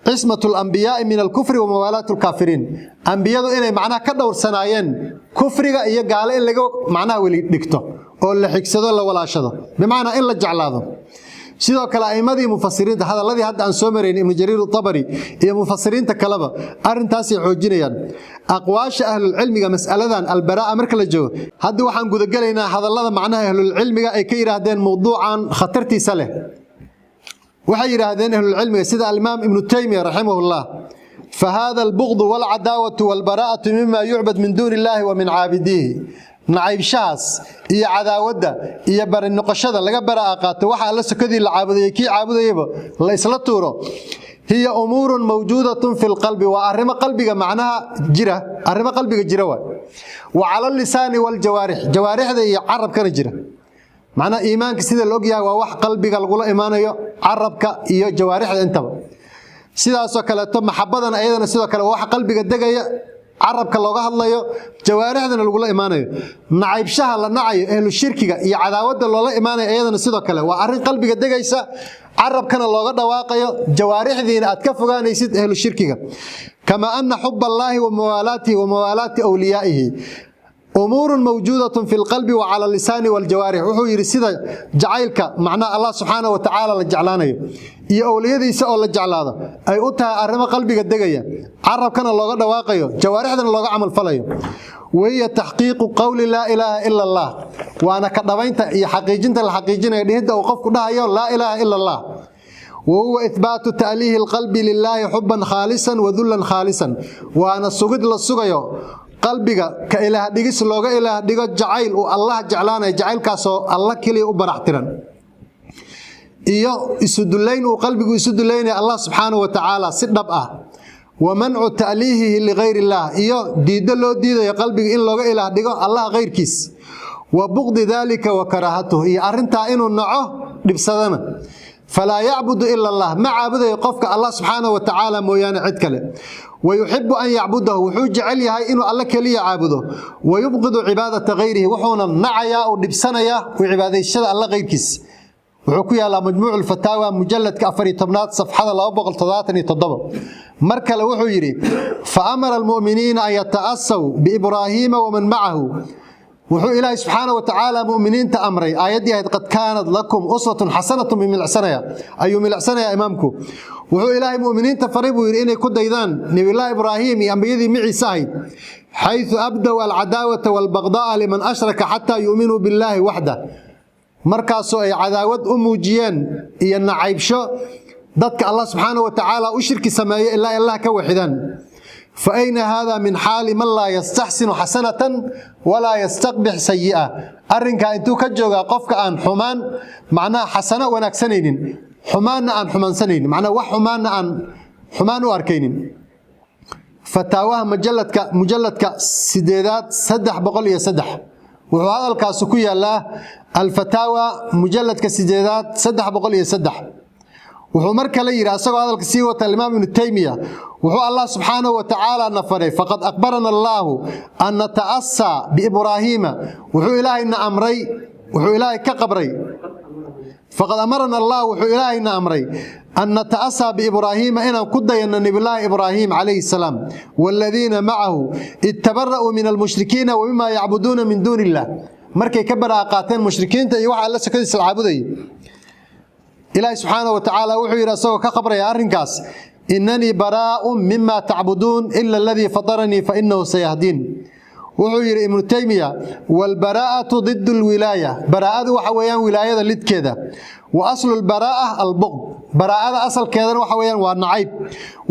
cismatu alambiyaai min alkufri wa mawaalaat alkaafiriin, ambiyadu inay macnaha ka dhowrsanaayeen kufriga iyo gaalo in laga macnaha weli dhigto oo la xigsado, la walaashado, bimacnaa in la jeclaado. Sidoo kale a'imadii mufasiriinta, hadalladii hadda aan soo marayn, Ibnu Jariir Atabari iyo mufasiriinta kaleba, arrintaasay xoojinayaan. Aqwaasha ahlulcilmiga mas'aladan albaraa'a marka la joogo, hadda waxaan gudagelaynaa hadallada macnaha ahlulcilmiga ay ka yidhaahdeen mowduucan khatartiisa leh. Waxay yidhaahdeen ahlulcilmiga sida alimaam Ibnu Taymiya raximahullah: fahada albugdu walcadaawatu walbaraa'atu mima yucbad min duuni illaahi wa min caabidiihi, nacaybshahaas iyo cadaawadda iyo bari noqoshada laga bara'a qaato waxa Alla sokadii la caabudayay, kii caabudayayba la isla tuuro, hiya umuurun mawjuudatun fi lqalbi, waa arrimo qalbiga macnaha jira, arrimo qalbiga jira waay, wa cala allisaani waljawaarix, jawaarixda iyo carabkana jira. Macnaha iimaanka sida la ogyahay waa wax qalbiga lagula imaanayo, carabka iyo jawaarixda intaba. Sidaasoo kaleeto maxabadana ayadana sidoo kale waa wax qalbiga degaya, carabka looga hadlayo, jawaarixdana lagula imaanayo. Nacaybshaha la nacayo ehlu shirkiga iyo cadaawadda loola imaanayo ayadana sidoo kale waa arrin qalbiga degaysa, carabkana looga dhawaaqayo, jawaarixdiina aad ka fogaanaysid ehlu shirkiga. Kama ana xuba allaahi wa mawaalaatihi wa mawaalaati awliyaa'ihi umuurun mawjuudatun fi lqalbi wa cala lisaani waljawaarix. Wuxuu yidhi sida jacaylka macnaha Allah subxaana wa tacaala la jeclaanayo Iyo owliyadiisa oo la jeclaado ay u tahay arrimo qalbiga degaya, carabkana looga dhawaaqayo, jawaarixdana looga camal falayo. Wahiya taxqiiqu qowli laa ilaaha ila Allah, waana ka dhabaynta iyo xaqiijinta la xaqiijinayo dhihidda uu qofku dhahayo laa ilaaha ila Allah. Wahuwa ihbaatu ta'liihi alqalbi lilaahi xuban khaalisan wa dullan khaalisan, waana sugid la sugayo qalbiga ka ilaah dhigis looga ilaah dhigo jacayl uu Allah jeclaanayo, jacaylkaasoo Allah keliya u barax tiran, iyo isudullayn uu qalbigu isu dullaynaya Allah subxaanahu wa tacaala si dhab ah. Wa mancu ta'liihihi ligayr illaah, iyo diiddo loo diidayo qalbiga in looga ilaah dhigo Allah kayrkiis. Wa buqdi daalika wa karaahatuhu, iyo arrintaa inuu naco dhibsadana. Falaa yacbudu ila Allah, ma caabudayo qofka Allah subxaanahu wa tacaala mooyaane cid kale. Wayuxibu an yacbudahu, wuxuu jecel yahay inuu alle keliya caabudo. Wayubqidu cibaadata gayrihi, wuxuuna nacayaa uu dhibsanayaa u cibaadayshada alle kayrkiis. Wuxuu ku yaalaa Majmuuc Lfataawa, mujaladka 14aad, safxada 277. Mar kale wuxuu yidhi: fa amara almu'miniina an yata'asaw biibraahiima waman macahu. Wuxuu Ilaahay subxaana wa tacaala mu'miniinta amray aayaddii ahayd qad kaanat lakum uswatun xasanatun bimilicsanaya ayuu milicsanayaa imaamku. Wuxuu Ilaahay mu'miniinta faray, buu yidhi, inay ku daydaan Nabiyullaahi Ibraahim iyo ambiyadii miciisa ahayd, xayثu abdow alcadaawata waalbaqda'a liman ashraka xataa yu'minuu billaahi waxda, markaasoo ay cadaawad u muujiyeen iyo nacaybsho dadka Allah subxaana wa tacaala u shirki sameeya ilaa Allah ka waxidaan. Fa ayna haada min xaali man laa yastaxsinu xasanatan walaa yastaqbix sayi'a? Arrinkaa intuu ka joogaa qofka aan xumaan, macnaha xasano wanaagsanaynin, xumaanna aan xumaansanaynin, macnaha wax xumaanna aan xumaan u arkaynin? Fataawaha mujalladka 8aad, 303. Wuxuu hadalkaasi ku yaalaa Alfataawa, mujalladka 8aad, 303. Wuxuu mar kale yidhi, asagoo hadalka sii wata Alimaam Ibnu Taymiya: wuxuu Allah subxaanahu wa tacaala na faray, faqad aqbarana allaahu an nata'asaa biibraahiima. Wuxuu Ilaahayna amray, wuxuu Ilaahay ka qabray, faqad amarana allah, wuxuu Ilaahayna amray, an nata'asaa biibraahiima, inaan ku dayanno Nabiyulaahi Ibraahim calayhi salaam, waaladiina macahu id tabara'uu min almushrikiina wa mima yacbuduuna min duuni illah, markay ka baraa qaateen mushrikiinta iyo waxa Alla sokadiisa la caabudayay. Ilaahi subxaana wa tacaala wuxuu yidhi, asagoo ka qabraya arrinkaas: inanii baraa'un mima tacbuduun ila aladii fataranii fa inahu sayahdiin. Wuxuu yidhi Ibnu Taymiya: waalbaraa'atu didu lwilaaya, baraa'adu waxa weeyaan wilaayada lidkeeda. Wa aslu lbaraa'a albuqd, baraa'ada asalkeedana waxa weeyaan waa nacayb.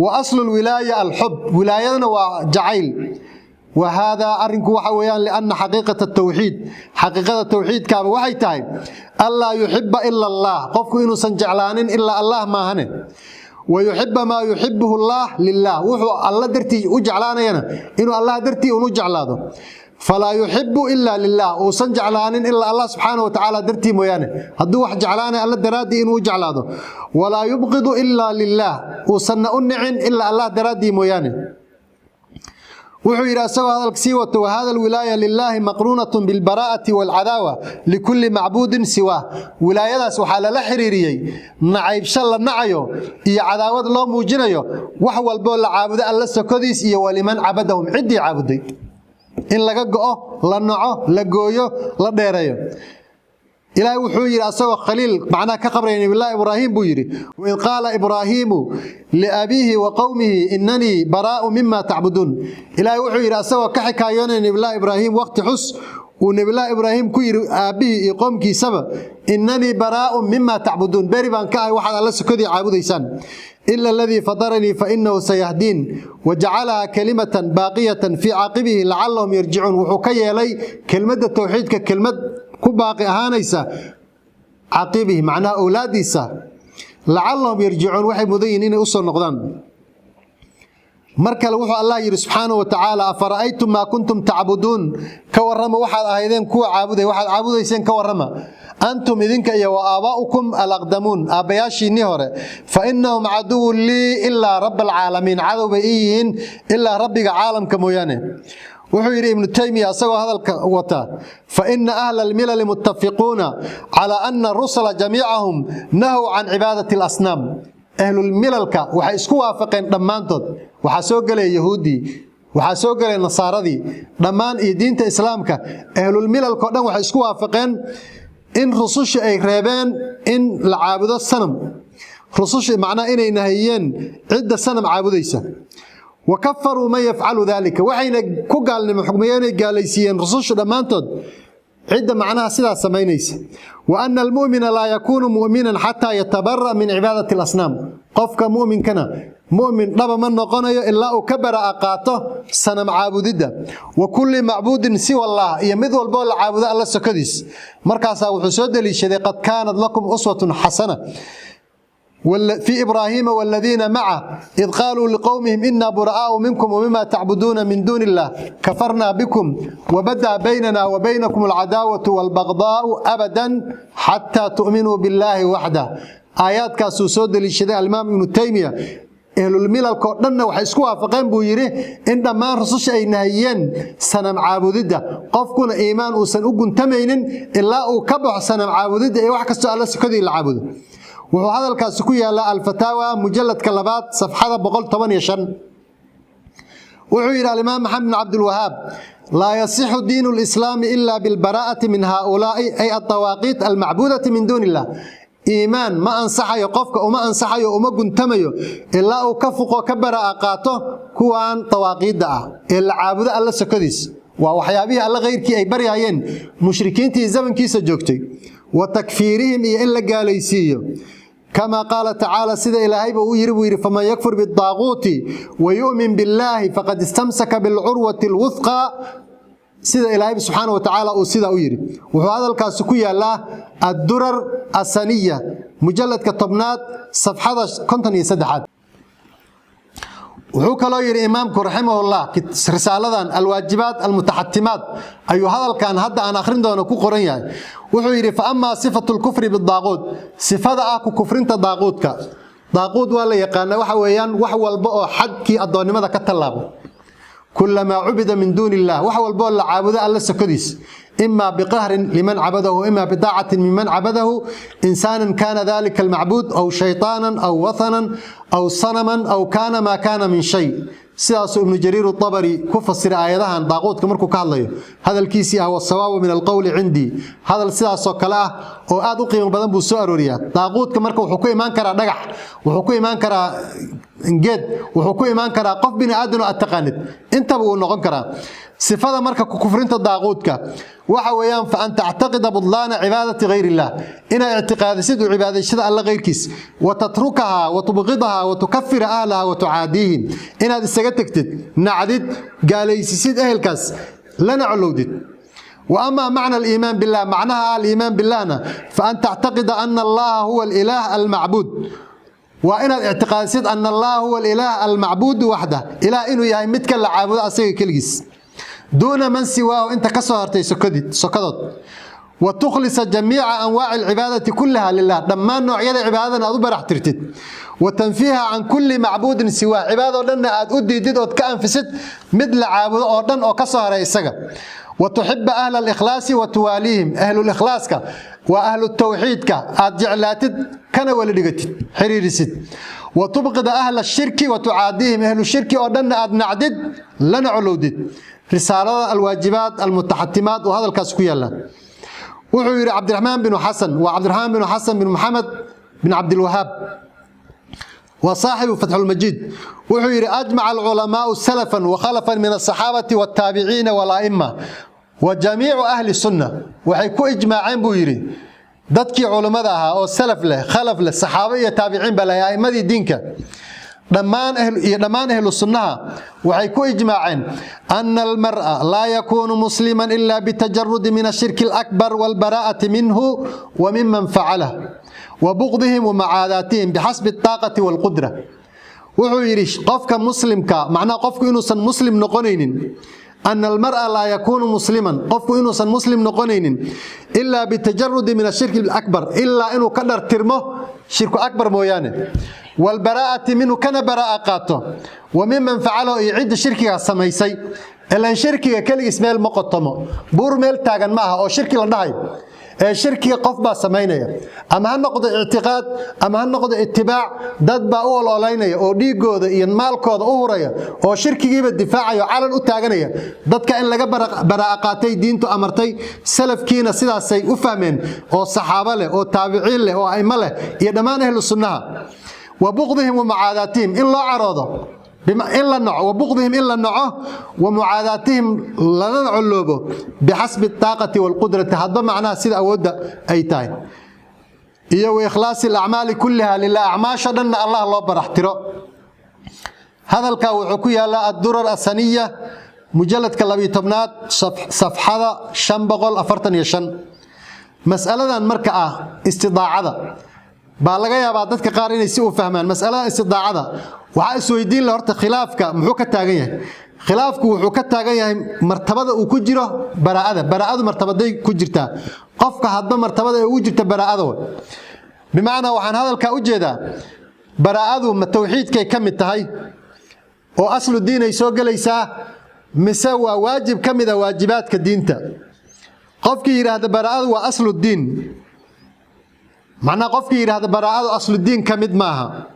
Wa aslu lwilaaya alxub, wilaayadana waa jacayl. Wa haadaa arrinku waxa weeyaan lianna xaqiiqata tawxiid, xaqiiqada tawxiidkaaba waxay tahay anlaa yuxiba ila allah, qofku inuusan jeclaanin ilaa Allah maahane. Wa yuxiba maa yuxibuhu allah lilah, wuxuu Alla dartii u jeclaanayana inuu Allah dartii unu jeclaado. Falaa yuxibu ila lilah, uusan jeclaanin ilaa Allah subxaana wa tacaala dartii mooyaane, hadduu wax jeclaanaya Alla daraaddii inuu u jeclaado. Walaa yubqidu ila lilah, uusanna u nicin ilaa Allah daraaddii mooyaane. Wuxuu yidhi, asagoo hadalka sii wato: wahada alwilaaya lilaahi maqruunatun bilbaraa'ati waalcadaawa likulli macbuudin siwaah. Wilaayadaas waxaa lala xiriiriyey nacaybsho la nacayo iyo cadaawad loo muujinayo wax walboo la caabudo Alla sokodiis, iyo waliman cabadahum, ciddii caabuday in laga go'o, la naco, la gooyo, la dheereeyo. Ilaahay wuxuu yidhi, asagoo khaliil macnaha ka qabraya Nabiyullaahi Ibraahim, buu yidhi: waid qaala Ibraahiimu liabiihi wa qowmihi inanii baraa'u mima tacbuduun. Ilaahay wuxuu yidhi, asagoo ka xikaayoonaya Nabiyullaahi Ibraahim, waqti xus uu Nabiyullaahi Ibraahim ku yidhi aabbihii iyo qoomkiisaba: inanii baraa'un mima tacbuduun, beri baan ka ahay waxaad Alla sokadii caabudaysaan, ila aladii fataranii fa inahu sayahdiin. Wajacalaha kalimatan baaqiyatan fii caaqibihi lacalahum yarjicuun. Wuxuu ka yeelay kelmadda towxiidka kelmad ku baaqi ahaanaysa caqibihi, macnaha owlaadiisa, lacalahum yarjicuun, waxay mudan yihiin inay usoo noqdaan. Mar kale wuxuu Allah yidhi subxaanahu wa tacaala: afara'aytum maa kuntum tacbuduun? Ka warrama waxaad ahaydeen kuwa caabuday, waxaad caabudayseen ka warrama, antum idinka iyo wa aabaa'ukum alaqdamuun, aabbayaashiinnii hore. Fa innahum caduwun lii ilaa rabba alcaalamiin, cadow bay ii yihiin ilaa rabbiga caalamka mooyaane. Wuxuu yidhi Ibnu Taymiya, asagoo hadalka wata: fa ina ahla almilali muttafiquuna calaa ana rusula jamiicahum nahow can cibaadati alasnaam. Ahlulmilalka waxay isku waafaqeen dhammaantood, waxaa soo gelaya yahuuddii, waxaa soo gelaya nasaaradii dhammaan iyo diinta islaamka, ahlulmilalka o dhan waxay isku waafaqeen in rususha ay reebeen in la caabudo sanam. Rususha macnaha inay nahiyeen cidda sanam caabudaysa. Wa kafaruu man yafcalu dalika, waxayna ku gaalnimo xukmiyeen inay gaalaysiiyeen rususha dhammaantood cidda macnaha sidaas samaynaysa. Wa ana almu'mina laa yakuunu mu'minan xataa yatabara min cibaadati alasnaam, qofka mu'minkana mu'min dhaba ma noqonayo ilaa uu ka bara'a qaato sanam caabudidda, wa kulli macbuudin siwa Allah, iyo mid walboo la caabudo Alla sokodiis. Markaasaa wuxuu soo deliishaday: "Qad kaanat lakum uswatun xasana في إبراهيم والذين معه إذ قالوا لقومهم إنا براء منكم ومما تعبدون من دون الله كفرنا بكم وبدا بيننا وبينكم العداوة والبغضاء أبدا حتى تؤمنوا بالله وحده." Aayaadkaasuu soo deliishaday Alimaam Ibnu Taymiya. Ahlulmilalka oo dhanna waxay isku waafaqeen, buu yidhi, in dhammaan rususha ay nahiyeen sanam caabudidda, qofkuna iimaan uusan u guntamaynin ilaa uu ka baxo sanam caabudidda iyo wax kastoo Alla sokadii la caabudo. Wuxuu hadalkaasi ku yaallaa Alfataawa, mujalladka labaad, safxada 115. Wuxuu yidhi Alimaam Maxamed bin Cabdilwahaab: "Laa yasixu diinu lislaami ila bilbaraa'ati min haaulaa'i, ay altawaaqiit almacbuudati min duuni illah." Iimaan ma ansaxayo, qofka uma ansaxayo, uma guntamayo ilaa uu ka fuqo, ka baraa'a qaato kuwan dawaaqiidda ah ee la caabudo Alla sokodiis. Waa waxyaabihii Alla khayrkii ay baryayeen mushrikiintii zamankiisa joogtay. Wa takfiirihim, iyo in la gaalaysiiyo, kamaa qaala tacaala, sida Ilaahayba uu yiri, buu yidhi: "Faman yakfur bidaaquuti wa yu'min billaahi faqad istamsaka bilcurwati alwuthqa." Sida Ilaahayba subxaana wa tacaala uu sidaa u yidhi. Wuxuu hadalkaasi ku yaallaa Addurar Asaniya, mujalladka 10aad, safxada 53aad. Wuxuu kaloo yidhi imaamku raximahullah, risaaladan Alwaajibaat Almutaxatimaat ayuu hadalkan hadda aan akhrin doono ku qoran yahay. Wuxuu yidhi: "Fa amaa sifatu lkufri bidaaquut, sifada ah ku kufrinta daaquudka." Daaquud waa la yaqaana, waxa weeyaan wax walba oo xadkii addoonnimada ka tallaabo. Kulamaa cubida min duuni illah, wax walboo la caabudo Alla sokodiis, ima biqahrin liman cabadahu, ima bidaacatin miman cabadahu, insaanan kana dalika almacbuud aw shayطaanan aw wathanan aw sanaman aw kaana maa kaana min shay. Sidaasuu Ibnu Jariir Abari ku fasiray aayadahan daaquudka markuu ka hadlayo hadalkiisii ah "Wasawaabu min alqowli cindii". Hadal sidaasoo kale ah oo aad u qiimo badan buu soo arooriyaa. Daaquudka marka wuxuu ku imaan karaa dhagax, wuxuu ku imaan karaa geed, wuxuu ku imaan karaa qof bini aadan oo aad taqaanid, intaba wuu noqon karaa. Sifada marka kufrinta daaquudka waxa weeyaan fa an tactaqida budlaana cibaadati gayr illah, inaad ictiqaadisid u cibaadayshada Alla kayrkiis, wa tatrukahaa wa tubqidahaa wa tukafira ahlaha wa tucaadiihim, inaad isaga tegtid, nacdid, gaalaysisid ehelkaas, lana colowdid. وأما معنى الإيمان بالله، معناها الإيمان بالله، فأن تعتقد أن الله هو الإله المعبود، waa inaad ictiqaadisid أن الله هو الإله المعبود وحده، ilaah inuu yahay midka la caabudo asaga keligiis, دون من سواه, inta ka soo hartay sokadood, وتخلص جميع أنواع العبادة كلها لله, dhammaan noocyada cibaadadana aad u barax tirtid, وتنفيها عن كل معبود سواه, cibaadado dhanna aad u diidid ood ka anfisid mid la caabudo oo dhan oo ka soo haray isaga, وتحب أهل الإخلاص وتواليهم, ahlulikhlaaska waa ahlu tawxiidka aad jeclaatid, kana wala dhigatid, xiriirisid, وتبغض أهل الشرك وتعاديهم, ahlu shirki oo dhanna aad nacdid, lana colowdid. Risaalada Alwaajibaat Almutaxatimaat oo hadalkaas ku yaalla. Wuxuu yidhi Cabdiraxmaan binu Xasan, waa Cabdiraxmaan binu Xasan bin Maxamed bin Cabdilwahaab, waa saaxibu Fatxulmajiid. Wuxuu yidhi: "أجمع العلماء سلفا وخلفا من الصحابة والتابعين والأئمة وجميع أهل السنة." Waxay ku ijmaaceen, buu yidhi, dadkii culummada ahaa oo salaf leh, khalaf leh, saxaabo iyo taabiciin ba leh, a'immadii diinka dhammaan iyo dhammaan ahlu sunnaha waxay ku ijmaaceen أن المرء لا يكون مسلما إلا بالتجرد من الشرك الأكبر والبراءة منه وممن فعله وبغضهم ومعاداتهم بحسب الطاقة والقدرة. Wuxuu yidhi qofka muslimka, macnaha qofku inuusan muslim noqonaynin, أن المرء لا يكون مسلما, qofku inuusan muslim noqonaynin, إلا بالتجرد من الشرك الأكبر, ilaa inuu ka dhartirmo shirku akbar mooyaane, والبراءة minhu, kana baraa'a qaato, وممن فعله, iyo cidda shirkigaa samaysay. Ilan shirkiga keligiis meel ma qotomo, buur meel taagan ma aha oo shirki la dhahayo. Ee shirkiga qof baa samaynaya, ama ha noqdo ictiqaad ama ha noqdo itibaac, dad baa u ololaynaya oo dhiigooda iyo maalkooda u huraya oo shirkigiiba difaacaya oo calan u taaganaya. Dadka in laga baraa'a qaatay diintu amartay. Salafkiina sidaasay u fahmeen, oo saxaabo leh oo taabiciin leh oo a'imo leh iyo dhammaan ahlu sunnaha. Wa buqdihim wa mucaadaatihim, in loo caroodo, in la naco, wa buqdihim, in la naco, wa mucaadaatihim, lana colloobo, bixasbi aataaqati waalqudrati, hadba macnaha sida awoodda ay tahay, iyo wa ikhlaasi alacmaali kulliha lilah, acmaasho dhanna Allah loo baraxtiro. Hadalka wuxuu ku yaallaa Addurar Asaniya, mujalladka 12aad, safxada 545. Mas'aladan marka ah istidaacada baa laga yaabaa dadka qaar inay si u fahmaan. Mas'alada istidaacada waxaa isweydiin la horta, khilaafka muxuu ka taagan yahay? Khilaafku wuxuu ka taagan yahay martabada uu ku jiro baraa'ada. Baraa'adu martabaday ku jirtaa? Qofka hadba martabada ay ugu jirta baraa'ada way. Bimacnaa, waxaan hadalkaa u jeedaa, baraa'adu ma tawxiidkay ka mid tahay oo aslu diin ay soo gelaysaa, mise waa waajib ka mid a waajibaadka diinta? Qofkii yidhaahda baraa'adu waa aslu diin, macnaha qofkii yidhaahda baraa'adu aslu diin ka mid maaha,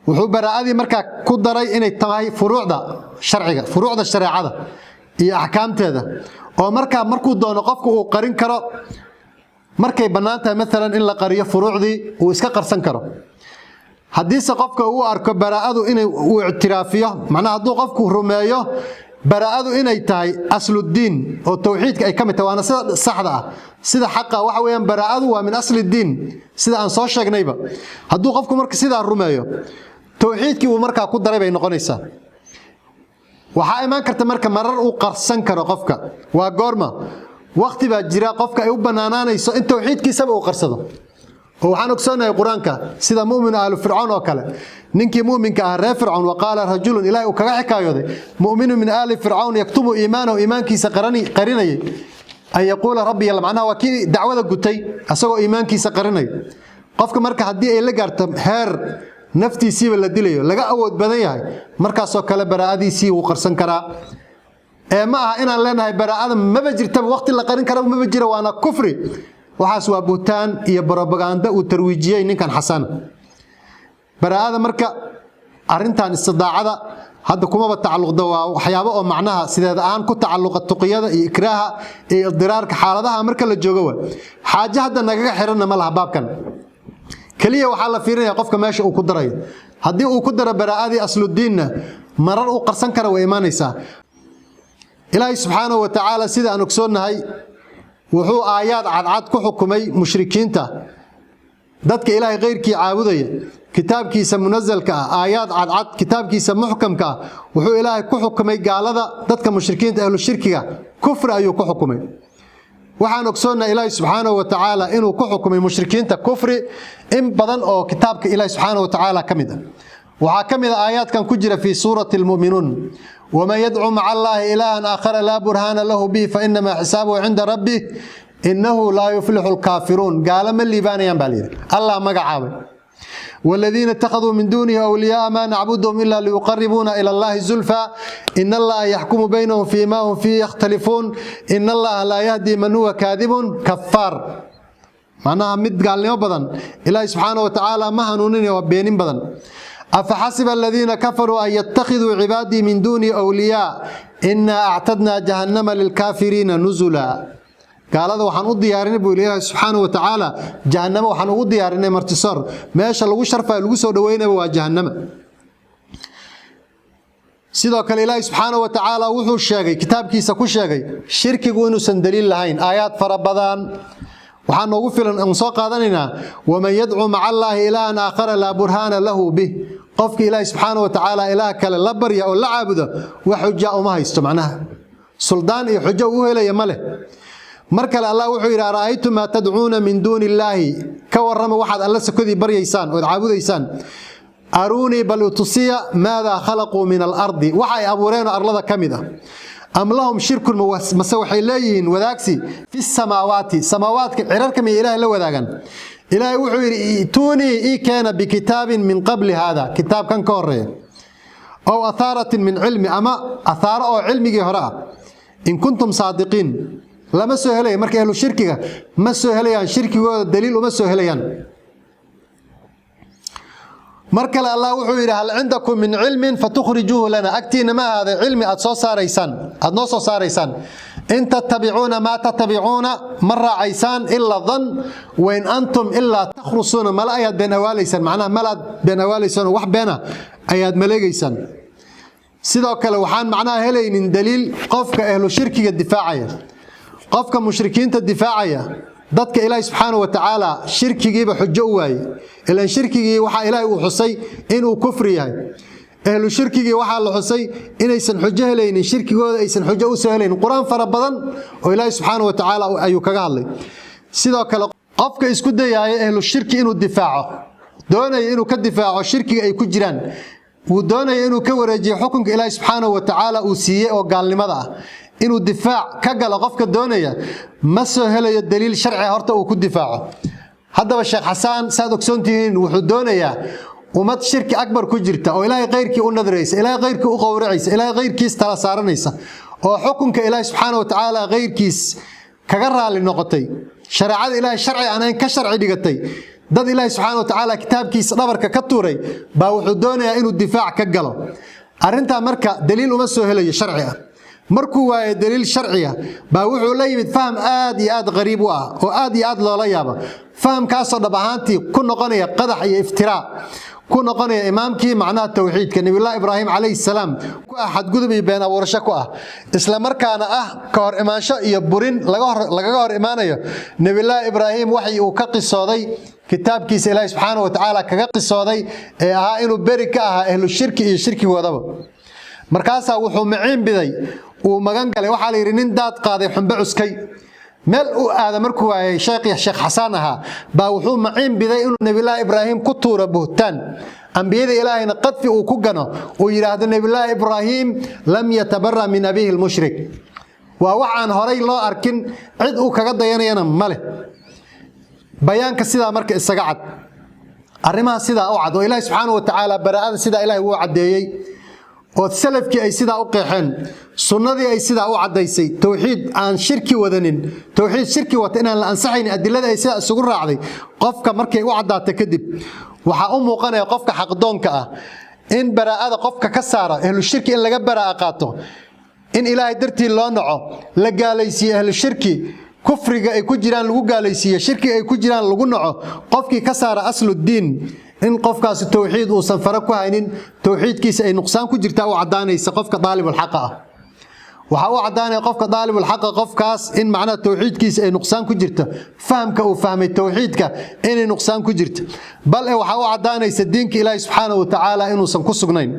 wuxuu baraa'adii markaa ku daray inay tahay furuucda sharciga, furuucda shareecada iyo axkaamteeda, oo markaa markuu doono qofku uu qarin karo. Markay bannaan tahay maalan in la qariyo furuucdii, uu iska qarsan karo. Haddiise qofka uu arko baraa'adu inay uu ictiraafiyo, macnaha hadduu qofku rumeeyo baraa'adu inay tahay asludiin oo tawxiidka ay ka mid tahay, waana sida saxda ah, sida xaqa waxa weeyaan baraa'adu waa min asli diin, sida aan soo sheegnayba. Hadduu qofku marka sidaa rumeeyo, tawxiidkii uu markaa ku daray bay noqonaysaa. Waxaa imaan karta marka marar uu qarsan karo qofka. Waa goorma? Waqti baa jira qofka ay u bannaanaanayso in tawxiidkiisaba uu qarsado, oo waxaan ogsoonahay Qur-aanka, sida mu'minu aalu Fircoon oo kale, ninkii mu'minka ah reer Fircoon, waqaala rajulun, Ilaahay uu kaga xikaayooday, mu'minu min aali Fircawn yaktumu iimaanahu, iimaankiisa qarinayay, an yaquula rabbi, macnaha waa kii dacwada gutay asagoo iimaankiisa qarinaya. Qofka marka haddii ay la gaarto heer naftiisiiba la dilayo, laga awood badan yahay, markaasoo kale baraa'adiisii wuu qarsan karaa. Ee ma aha inaan leenahay baraa'ada maba jirtaba, waqti la qarin kara maba jira, waana kufri. Waxaas waa buhtaan iyo brobaganda uu tarwiijiyey ninkan Xasana. Baraa'ada marka arrintan istidaacada hadda kumaba tacalluqda, waa waxyaabo oo macnaha sideed ahaan ku tacalluqa tuqiyada iyo ikraaha iyo idiraarka, xaaladaha marka la joogo. Wa xaaje hadda nagaga xiranna ma laha baabkan. Keliya waxaa la fiirinaya qofka meesha uu ku darayo. Haddii uu ku daro baraa'adii asludiinna, marar uu qarsan kara way imaanaysaa. Ilaahay subxaanahu wa tacaala, sida aan ogsoonnahay, wuxuu aayaad cadcad ku xukumay mushrikiinta, dadka Ilaahay keyrkii caabudaya. Kitaabkiisa munasalka ah, aayaad cadcad, kitaabkiisa muxkamka ah, wuxuu Ilaahay ku xukumay gaalada, dadka mushrikiinta, ahlu shirkiga, kufri ayuu ku xukumay. Waxaan ogsoonnahay Ilaahay subxaanahu wa tacaala inuu ku xukumay mushrikiinta kufri in badan oo kitaabka Ilaahay subxaanahu wa tacaala ka mid ah. Waxaa ka mid a aayaadkan ku jira fii suurati Almu'minuun: waman yadcu maca Allaahi ilaahan aakhara laa burhaana lahu bihi fainamaa xisaabuhu cinda rabbih inahu laa yuflixu lkaafiruun. Gaalo ma liibaanayaan baa layidhi, Allah magacaabay. والذين اتخذوا من دونه أولياء ما نعبدهم إلا ليقربونا إلى الله زلفى إن الله يحكم بينهم فيما هم فيه يختلفون إن الله لا يهدي من هو كاذب كفار. Macnaha mid gaalnimo badan Ilaahi subxaana wa tacaala ma hanuuninaya, waa beenin badan. Afaxasiba aladiina kafaruu an yattakhiduu cibaadii min duunii awliyaa inaa actadnaa jahannama lilkaafiriina nuzula. Gaalada waxaan u diyaarinay, buu Ilaahay subxaana wa tacaala, jahannamo waxaan ugu diyaarinay martisoor. Meesha lagu sharfayo, lagu soo dhaweynaya, waa jahannama. Sidoo kale Ilaahay subxaana wa tacaala wuxuu sheegay, kitaabkiisa ku sheegay, shirkigu inuusan daliil lahayn. Aayaad fara badan waxaa noogu filan aan soo qaadanaynaa: waman yadcuu maca Allaahi ilaahan aakhara laa burhaana lahu bih. Qofka Ilaahay subxaana wa tacaala ilaah kale la barya oo la caabuda, wax xuja uma haysto, macnaha suldaan iyo xujo uu helaya ma leh. Mar kale Allah wuxuu yidhi: ara'aytum maa tadcuuna min duuni illaahi, ka warrama waxaad Alla sokodii baryaysaan ood caabudaysaan. Aruunii, bal itusiya, maadaa khalaquu min alardi, waxa ay abuureenoo arlada ka mid ah. Am lahum shirkun, mase waxay leeyihiin wadaagsi, fi samaawaati, samaawaadka, cirarka, miyay Ilaahay la wadaagan? Ilaahay wuxuu yidhi: i'tuunii, ii keena, bikitaabin min qabli haada, kitaabkan ka horeeya, ow athaaratin min cilmi, ama athaaro oo cilmigii hore ah, in kuntum saadiqiin. Lama soo helaya. Marka ahlu shirkiga ma soo helayaan shirkigooda, daliil uma soo helayaan. Mar kale Allah wuxuu yidhi: "Hal cindakum min cilmin fatukhrijuuhu lana?" Agtiina ma ahaaday cilmi aad soo saaraysaan, aad noo soo saaraysaan? "In tattabicuuna, maa tattabicuuna," ma raacaysaan, "ila dan wain antum ilaa takhrusuuna." Mala ayaad been awaalaysaan, macnaha malaad been awaalaysaan oo wax beena ayaad maleegaysaan. Sidoo kale waxaan macnaha helaynin daliil qofka ahlu shirkiga difaacaya, qofka mushrikiinta difaacaya, dadka Ilaahi subxaana wa tacaala shirkigiiba xujo u waayey. Ilan shirkigii waxaa Ilaahay uu xusay inuu kufri yahay. Ahlu shirkigii waxaa la xusay inaysan xujo helaynin, shirkigooda aysan xujo usoo helaynin. Qur-aan fara badan oo Ilaahi subxaana wa tacaala ayuu kaga hadlay. Sidoo kale qofka isku dayaaya ahlu shirki inuu difaaco, doonaya inuu ka difaaco shirkiga ay ku jiraan, wuu doonaya inuu ka wareejiyo xukunka Ilaahi subxaanahu wa tacaala uu siiyey oo gaalnimada ah, inuu difaac ka galo qofka doonaya, ma soo helayo daliil sharci horta uu ku difaaco. Haddaba Sheekh Xasaan, saad ogsoontihiin, wuxuu doonayaa ummad shirki akbar ku jirta oo Ilaahay khayrkii u nadraysa, Ilaahay khayrkii u qowracaysa, Ilaahay khayrkiis tala saaranaysa, oo xukunka Ilaahay subxaana wa tacaala khayrkiis kaga raali noqotay, shareecada Ilaahay sharci aan ahayn ka sharci dhigatay, dad Ilaahay subxaana wa tacaala kitaabkiisa dhabarka ka tuuray baa wuxuu doonayaa inuu difaac ka galo arrintaa. Marka daliil uma soo helayo sharci ah. Markuu waayo daliil sharciya baa wuxuu la yimid faham aad iyo aad qariib u ah oo aad iyo aad loola yaabo, fahamkaasoo dhab ahaantii ku noqonaya qadax iyo iftiraa ku noqonaya imaamkii macnaha towxiidka, Nabiyullahi Ibraahim calayhi salaam, ku ah xadgudub iyo been abuurasho ku ah, isla markaana ah ka hor imaansho iyo burin lagaga hor imaanayo Nabiyullaahi Ibraahim waxii uu ka qisooday kitaabkiisa, Ilaahi subxaana wa tacaala kaga qisooday, ee ahaa inuu beri ka ahaa ahlu shirki iyo shirkigoodaba. Markaasaa wuxuu maciin biday, uu magan galay. Waxaa la yidhi: nin daad qaaday xumbe cuskay. Meel uu aada markuu waayay sheekh Sheekh Xasaan ahaa baa wuxuu maciin biday inuu Nabiyullaahi Ibraahim ku tuuro buhtaan, ambiyada Ilaahayna qadfi uu ku gano, uu yidhaahdo Nabiyullaahi Ibraahim lam yatabara min abiihi lmushrik. Waa wax aan horay loo arkin, cid uu kaga dayanayana ma leh. Bayaanka sidaa marka isaga cad, arrimaha sidaa u cad oo Ilaahi subxaana wa tacaala baraa'ada sidaa Ilahay uu caddeeyey, oo salafkii ay sidaa u qeexeen, sunnadii ay sidaa u caddaysay, towxiid aan shirki wadanin, towxiid shirki wata inaan la ansaxaynin, adilada ay sidaa isugu raacday, qofka markay u caddaato kadib waxaa u muuqanaya qofka xaqdoonka ah in baraa'ada qofka ka saara ahlu shirki, in laga baraa'a qaato, in Ilaahay dartii loo naco, la gaalaysiiye ahlu shirki, kufriga ay ku jiraan lagu gaalaysiiye, shirkiga ay ku jiraan lagu naco, qofkii ka saara asludiin, in qofkaasi towxiid uusan fara ku haynin, towxiidkiisa ay nuqsaan ku jirtaa u caddaanaysa qofka daalibulxaqa ah. Waxaa u caddaanaya qofka daalibulxaqa qofkaas in macnaha towxiidkiisa ay nuqsaan ku jirto, fahamka uu fahmay towxiidka inay nuqsaan ku jirto. Bal e waxaa u caddaanaysa diinka Ilaahi subxaanahu wa tacaala inuusan ku sugnayn,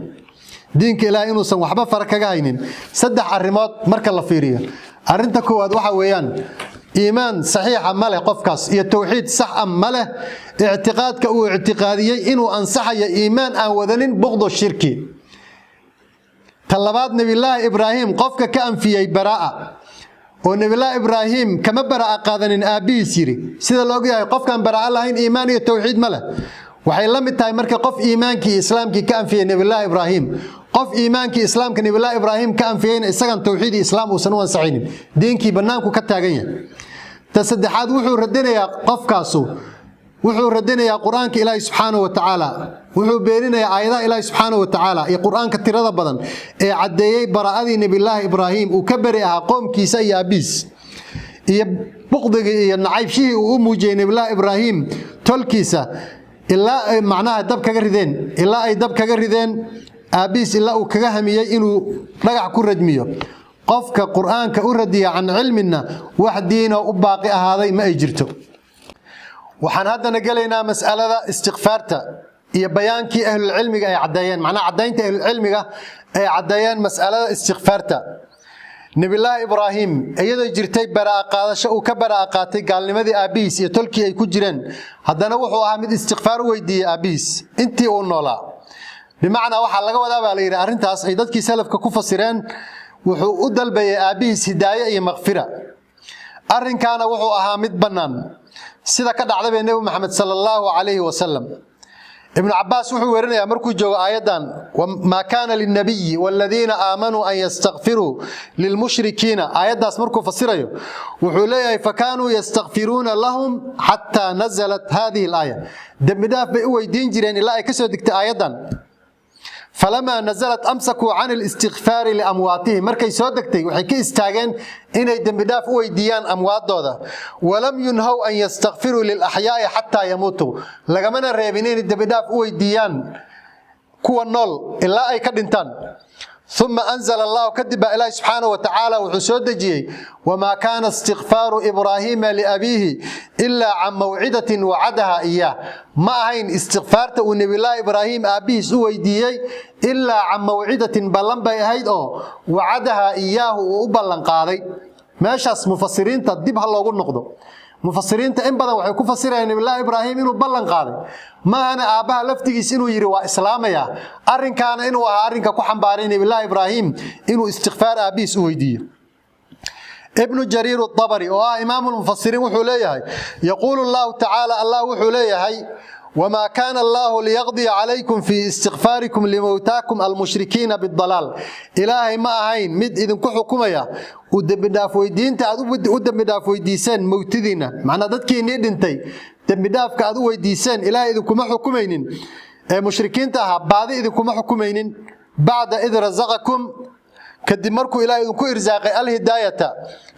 diinka Ilaahay inuusan waxba fara kaga haynin. Saddex arrimood marka la fiiriyo, arrinta koowaad waxa weeyaan iimaan saxiixa ma leh qofkaas iyo towxiid sax ah ma leh. Ictiqaadka uu ictiqaadiyey inuu ansaxayo iimaan aan wadanin buqdo shirki. Ta labaad, Nebiyulaahi Ibraahim qofka ka anfiyey baraa'a oo Nebiyulaahi Ibraahim kama baraa'a qaadanin aabbihiis yidhi, sida la ogyahay qofkaan baraa'a lahayn iimaan iyo towxiid ma leh. Waxay la mid tahay marka qof iimaankii iyo islaamkii ka anfiyey Nebiyulaahi Ibraahim. Qof iimaankii islaamka Nebiyulaahi Ibraahim ka anfiyeyna, isagan towxiid iyo islaam uusan u ansaxaynin, diinkii bannaanku ka taagan yahay. Ta saddexaad, wuxuu radinayaa qofkaasu, wuxuu radinayaa Qur-aanka Ilaahi subxaanahu wa tacaala, wuxuu beeninayaa aayadaha Ilaahi subxaanahu wa tacaala iyo Qur-aanka tirada badan ee caddeeyey baraa'adii Nebiyulaahi Ibraahim uu ka beri ahaa qoomkiisa iyo aabbihiis, iyo buqdigii iyo nacaybshihii uu u muujiyey Nebiyulaahi Ibraahim tolkiisa, ilaa ay macnaha dab kaga rideen, ilaa ay dab kaga rideen aabbihiis, ilaa uu kaga hamiyey inuu dhagax ku rajmiyo. Qofka Qur-aanka u radiya can cilmina, wax diinoo u baaqi ahaaday ma ay jirto. Waxaan haddana gelaynaa mas'alada istikfaarta iyo bayaankii ahlulcilmiga ay caddeeyeen, macnaha caddaynta ahlulcilmiga ay caddeeyeen mas'alada istikfaarta. Nebiyulaahi Ibraahim, iyadoo jirtay baraa'a qaadasho uu ka baraa'a qaatay gaalnimadii aabbihiis iyo tolkii ay ku jireen, haddana wuxuu ahaa mid istikfaar u weydiiyey aabbihiis intii uu noolaa. Bimacnaa, waxaa laga wadaa baa la yidhi, arrintaas ay dadkii salafka ku fasireen, wuxuu u dalbayay aabbihiis hidaaye iyo makfira. Arrinkaana wuxuu ahaa mid bannaan, sida ka dhacday bay Nebi Maxamed sala Allahu calayhi wasalam. Ibnu Cabaas wuxuu werinayaa markuu joogo aayaddan maa kaana lilnabiyi waaladiina aamanuu an yastakfiruu lilmushrikiina, aayaddaas markuu fasirayo wuxuu leeyahay: fakaanuu yastakfiruuna lahum xataa nazalat hadihi alaaya. Dembi dhaaf bay u weydiin jireen ilaa ay ka soo degtay aayaddan. Falamaa nazalat amsakuu can alistikfaari liamwaatihim. Markay soo degtay waxay ka istaageen inay dembidhaaf u weydiiyaan amwaaddooda. Walam yunhaw an yastakfiruu lilaxyaai xataa yamuutuu. Lagamana reebin inay dembidhaaf u weydiiyaan kuwa nool ilaa ay ka dhintaan. Uma anzala Allahu, kadib baa Ilaahi subxaanahu wa tacaala wuxuu soo dejiyey: wamaa kaana istikfaaru Ibraahiima liabiihi ilaa can mawcidatin wacadaha iyaah. Ma ahayn istikfaarta uu Nebiyulaahi Ibraahim aabbihiis u weydiiyey ilaa can mawcidatin, ballan bay ahayd oo wacadaha iyaahu, uu u ballanqaaday. Meeshaas mufasiriinta dib ha loogu noqdo. Mufasiriinta in badan waxay ku fasirayaan Nabiyullaahi Ibraahim inuu ballan qaaday, maahana aabbaha laftigiis inuu yidhi waa islaamaya. Arrinkaana inuu ahaa arrinka ku xambaaray Nabiyullaahi Ibraahim inuu istikfaar aabbihiis u weydiiyo. Ibnu Jariir Abari oo ah imaamu lmufasiriin wuxuu leeyahay: yaquulu Allahu tacaala, Allah wuxuu leeyahay: wamaa kaana Allahu liyaqdiya calaykum fii istikfaarikum limowtaakum almushrikiina bidalaal. Ilaahay ma ahayn mid idinku xukumaya u dembidhaaf weydiinta aad u dembidhaaf weydiiseen mowtidiinna, macnaa dadkiinnii dhintay dembidhaafka aad u weydiiseen, Ilaahay idinkuma xukumaynin ee mushrikiinta ahaa baadi idinkuma xukumaynin. Bacda id rasaqakum, kadib markuu Ilahay idinku irsaaqay alhidaayata,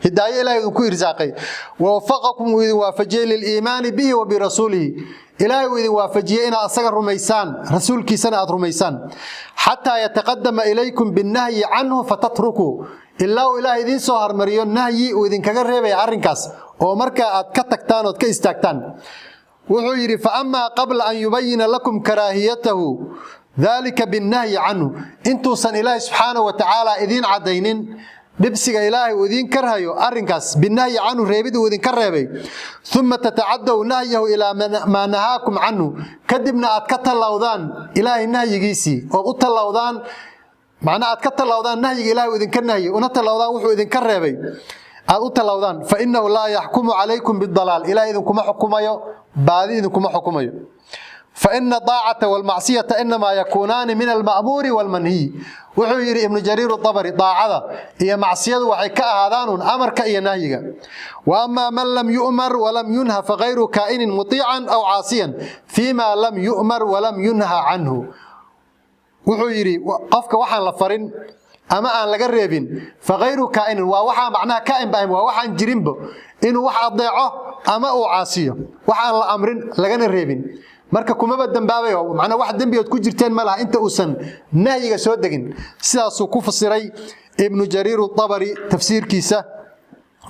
hidaayo Ilahay idinku irsaaqay, wawafaqakum, uu idin waafajiyey, liliimaani bihi wa birasuulihi, Ilaahay uu idin waafajiyey inaad asaga rumaysaan, rasuulkiisana aad rumaysaan. Xataa yataqadama ilaykum binnahyi canhu fatatrukuu, ilaa uu Ilaahay idiin soo hormariyo nahyi uu idinkaga reebaya arrinkaas oo markaa aad ka tagtaan ood ka istaagtaan. Wuxuu yidhi: fa amaa qabla an yubayina lakum karaahiyatahu dalika binnahyi canhu, intuusan Ilaahay subxaanahu wa tacaala idiin caddaynin dhibsiga Ilaahay uu idiin karhayo arrinkaas, binahyi canhu, reebid uu idinka reebay, uma tatacaddow nahyahu ilaa maa nahaakum canhu, kadibna aad ka tallawdaan Ilaahay nahyigiisii ood u tallawdaan, macnaa aad ka tallawdaan nahyiga Ilahay uu idinka nahyay, una tallawdaan wuxuu idinka reebay aad u tallawdaan, fa innahu laa yaxkumu calaykum bidalaal. Ilahay idinkuma xukumayo baadi, idinkuma xukumayo. Faina aacata wlmacsiyata inamaa yakuunaani min alma'muuri wاlmanhiyi. Wuxuu yidhi Ibnu Jariir Abari: daacada iyo macsiyadu waxay ka ahaadaanun amarka iyo nahyiga. Wa amaa man lam yu'mar walam yunha fagayru kaa'inin mutiican aw caasiyan fiima lam yu'mar walam yunha canhu. Wuxuu yidhi: qofka waxaan la farin ama aan laga reebin, fagayru kaa'inin, waa waxaan macnaha kaa'in ba ahayn, waa waxaan jirinbo inuu wax adeeco ama uu caasiyo waxaan la amrin lagana reebin. Marka kumaba dambaabayo, macnaa wax dembigood ku jirteen ma laha inta uusan nahyiga soo degin. Sidaasuu ku fasiray Ibnu Jariir Abari tafsiirkiisa,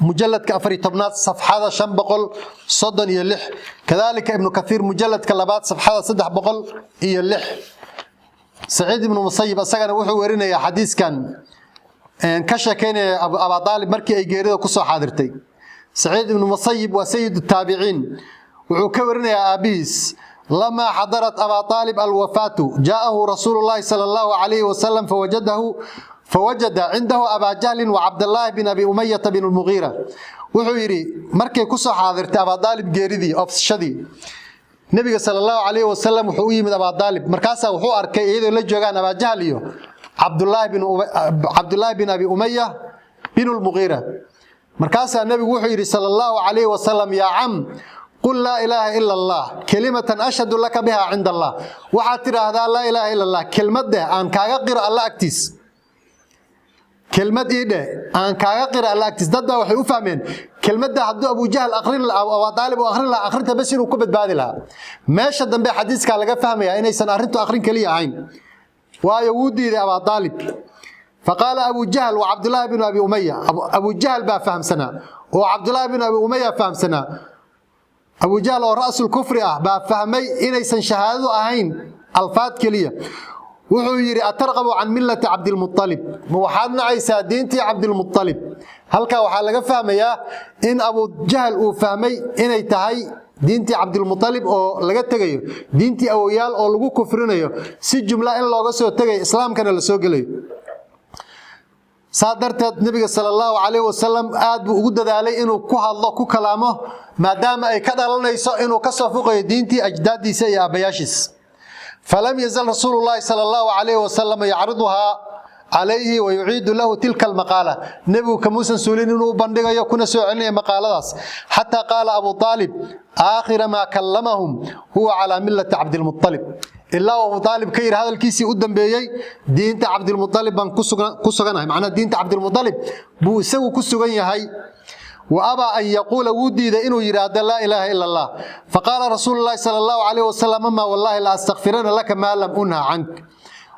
mujaladka 14aad, safxada 536. Kadalika Ibnu Kaiir, mujaladka labaad, safxada 306. Saciid Ibnu Musayib isagana wuxuu werinayaa xadiiskan ka sheekaynaya Abaa Aalib markii ay geerida kusoo xaadirtay. Saciid Ibnu Musayib waa sayid taabiciin. Wuxuu ka warinayaa aabbihiis: lamaa xadarat Abaa Aalib alwafaatu jaa'ahu rasuulu llahi sala Allahu calayhi wasalam fawajada cindahu Abaa Jahlin wa Cabdallaahi bin Abi Umayata bin Lmugiira. Wuxuu yidhi: markay kusoo xaadirtay Abaa Aalib geeridii, oofsashadii, Nebiga sala Allahu calayhi wasalam wuxuu u yimid Abaa Aalib. Markaasaa wuxuu arkay iyadoo la joogaan Abaajahl iyo Cabdullaahi bin Abi Umaya bin Lmugiira. Markaasaa nebigu wuxuu yidhi sala Allahu calayhi wasalam: yaa cam, qul laa ilaaha ila Allah kelimatan ashhadu laka biha cinda Allah. Waxaad tidhaahdaa laa ilaaha ila Allah, kelmaddeh aan kaaga qiro Alla agtiis, kelmad ii dheh aan kaaga qiro Alla agtiis. Dad baa waxay u fahmeen kelmadda hadduu Abujahl aqrin Abaa Aalib uu aqrin lahaa, aqrinta bas inuu ku badbaadi lahaa. Meesha dambe xadiiskaa laga fahmayaa inaysan arrintu aqrin keliya ahayn, waayo wuu diiday Abaa Aalib. Faqaala Abu Jahl wa Cabdulaahi binu Abi Umaya. Abu Jahl baa fahamsanaa oo Cabdulaahi binu Abi Umaya fahamsanaa. Abu Jahl oo ra'sul kufri ah baa fahmay inaysan shahaadadu ahayn alfaad keliya. Wuxuu yidhi: atarqabu can millati Cabdilmualib? Ma waxaad nacaysaa diintii Cabdilmualib? Halkaa waxaa laga fahmayaa in Abujahl uu fahmay inay tahay diintii Cabdilmualib oo laga tegayo, diintii awoyaal oo lagu kufrinayo, si jumla in looga soo tegayo, islaamkana la soo gelayo. Saa darteed nebiga sala Allahu calayhi wasalam aad buu ugu dadaalay inuu ku hadlo, ku kalaamo, maadaama ay ka dhalanayso inuu ka soo fuqayo diintii ajdaaddiisa iyo aabbayaashiis. Falam yazal rasuulu llaahi sala allahu calayhi wasalam yacriduhaa calayhi wa yuciidu lahu tilka almaqaala. Nebigu kamuusan suulin inuu u bandhigayo kuna soo celinaya maqaaladaas, xataa qaala Abu Aalib aakhira maa kallamahum: "Huwa calaa millati Cabdilmualib." Ilaa uu Abu Aalib ka yidhi hadalkiisii u dambeeyey: "Diinta Cabdilmualib baan ku suganahay." Macnaha, diinta Cabdilmualib buu isagu ku sugan yahay. Wa abaa an yaquula, wuu diiday inuu yidhaahdo "laa ilaaha ila Allah". Faqaala rasuulu llahi sala allahu calayhi wasalam: "Amaa wallaahi la astakfirana laka maa lam unha cank."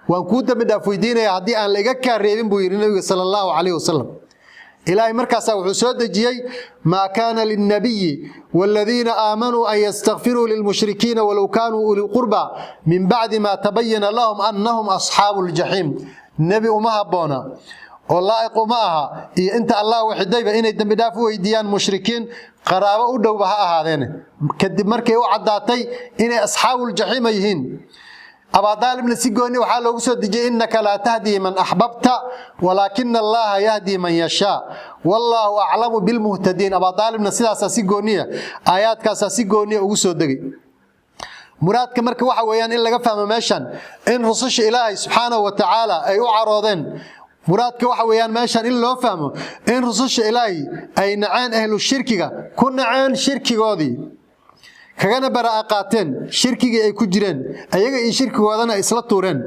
"Waan kuu dambi dhaaf weydiinaya haddii aan la iga kaa reebin," buu yidhi nabiga sala allahu calayhi wasalam. Ilaahay markaasaa wuxuu soo dejiyey: "Maa kaana lilnabiyi waaladiina aamanuu an yastakfiruu lilmushrikiina walow kaanuu uli qurba min bacdi maa tabayana lahum annahum asxaabu ljaxiim. Nebi uma habboona oo laa'iq uma aha iyo inta Allah waxidayba inay dembi dhaaf u weydiiyaan mushrikiin, qaraabo u dhowba ha ahaadeene, kadib markay u caddaatay inay asxaabuljaxiima yihiin. Abaadaalibna si gooni waxaa loogu soo dejiyey: "Innaka laa tahdii man axbabta walaakina Allaha yahdii man yashaa wallaahu aclamu bilmuhtadiin." Abaadaalibna sidaasaa si gooniya, aayaadkaasaa si gooniya ugu soo degay. Muraadka marka waxa weeyaan in laga fahmo meeshan in rususha Ilaahay subxaanahu wa tacaala ay u caroodeen. Muraadka waxa weeyaan meeshan in loo fahmo in rususha Ilaahay ay naceen ahlu shirkiga, ku naceen shirkigoodii, kagana baraa'a qaateen shirkigii ay ku jireen, ayaga iyo shirkigoodana isla tuureen.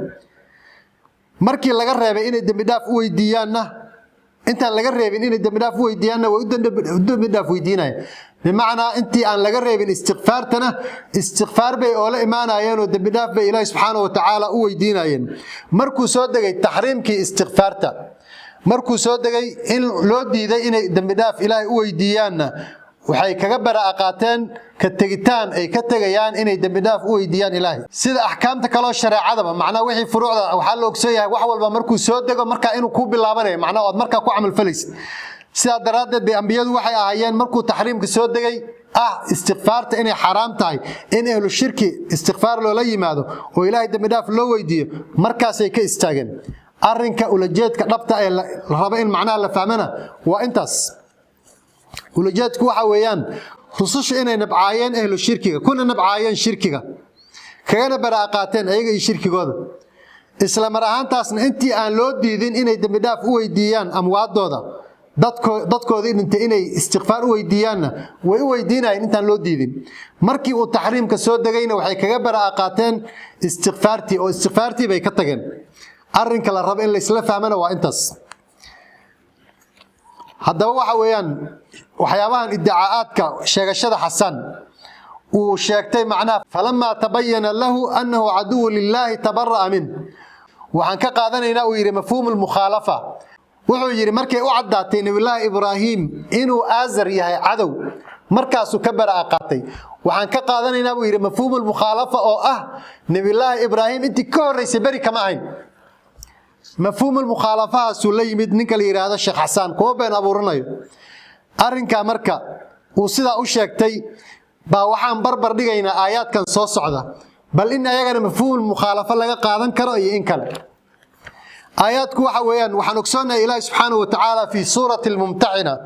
Markii laga reebay inay dembidhaaf u weydiiyaanna, intaan laga reebin inay dembidhaaf u weydiiyaanna, way u dembidhaaf weydiinayaan. Bimacnaa, intii aan laga reebin istikfaartana, istikfaar bay oola imaanayeen oo dembidhaaf bay Ilaahi subxaana wa tacaala u weydiinayeen. Markuu soo degay taxriimkii istikfaarta, markuu soo degay in loo diiday inay dembidhaaf Ilaahay u weydiiyaanna, waxay kaga baraa'a qaateen ka tegitaan ay ka tegayaan inay dembidhaaf u weydiiyaan Ilaahay. Sida axkaamta kaloo shareecadaba, macnaha wixii furuucda, waxaa la ogsoon yahay wax walba markuu soo dego markaa inuu kuu bilaabanayo, macnaha ood markaa ku camalfalaysid. Sidaa daraaddeed bay ambiyadu waxay ahaayeen, markuu taxriimka soo degay ah istikfaarta inay xaaraam tahay, in ahlu shirki istikfaar loola yimaado oo Ilaahay dembidhaaf loo weydiiyo, markaasay ka istaageen. Arrinka ulajeedka dhabta ee la rabo in macnaha la fahmana waa intaas. Ulajeedku waxa weeyaan rususha inay nabcaayeen ahlu shirkiga, kuna nabcaayeen shirkiga, kagana baraa'a qaateen ayaga iyo shirkigooda, isla mar ahaantaasna intii aan loo diidin inay dembidhaaf u weydiiyaan amwaadooda, dadkoodii dhintay inay istikfaar u weydiiyaanna, way u weydiinayeen intaan loo diidin. Markii uu taxriimka soo degayna, waxay kaga baraa'a qaateen istikfaartii oo istikfaartii bay ka tageen. Arrinka la rabo in laysla fahmana waa intaas. Haddaba waxa weeyaan waxyaabahan iddicaa'aadka sheegashada Xasan uu sheegtay, macnaha "falamaa tabayana lahu annahu caduwu lilaahi tabara'a min", waxaan ka qaadanaynaa uu yidhi mafhuumu lmukhaalafa. Wuxuu yidhi markay u caddaatay Nabiyullaahi Ibraahim inuu Aazar yahay cadow, markaasuu ka bara'a qaatay. Waxaan ka qaadanaynaa, buu yidhi, mafhuumu lmukhaalafa oo ah Nabiyullaahi Ibraahim intii ka horraysay beri kama ahayn. Mafhuumulmukhaalafahaasuu la yimid ninka la yidhaahdo Sheekh Xasaan, kuma been abuuranayo arrinkaa. Marka uu sidaa u sheegtay baa waxaan barbar dhigaynaa aayaadkan soo socda, bal in ayagana mafhuumulmukhaalafo laga qaadan karo iyo in kale. Aayaadku waxa weeyaan, waxaan ogsoonnahay Ilaahi subxaanahu wa tacaala fii suurati Almumtaxina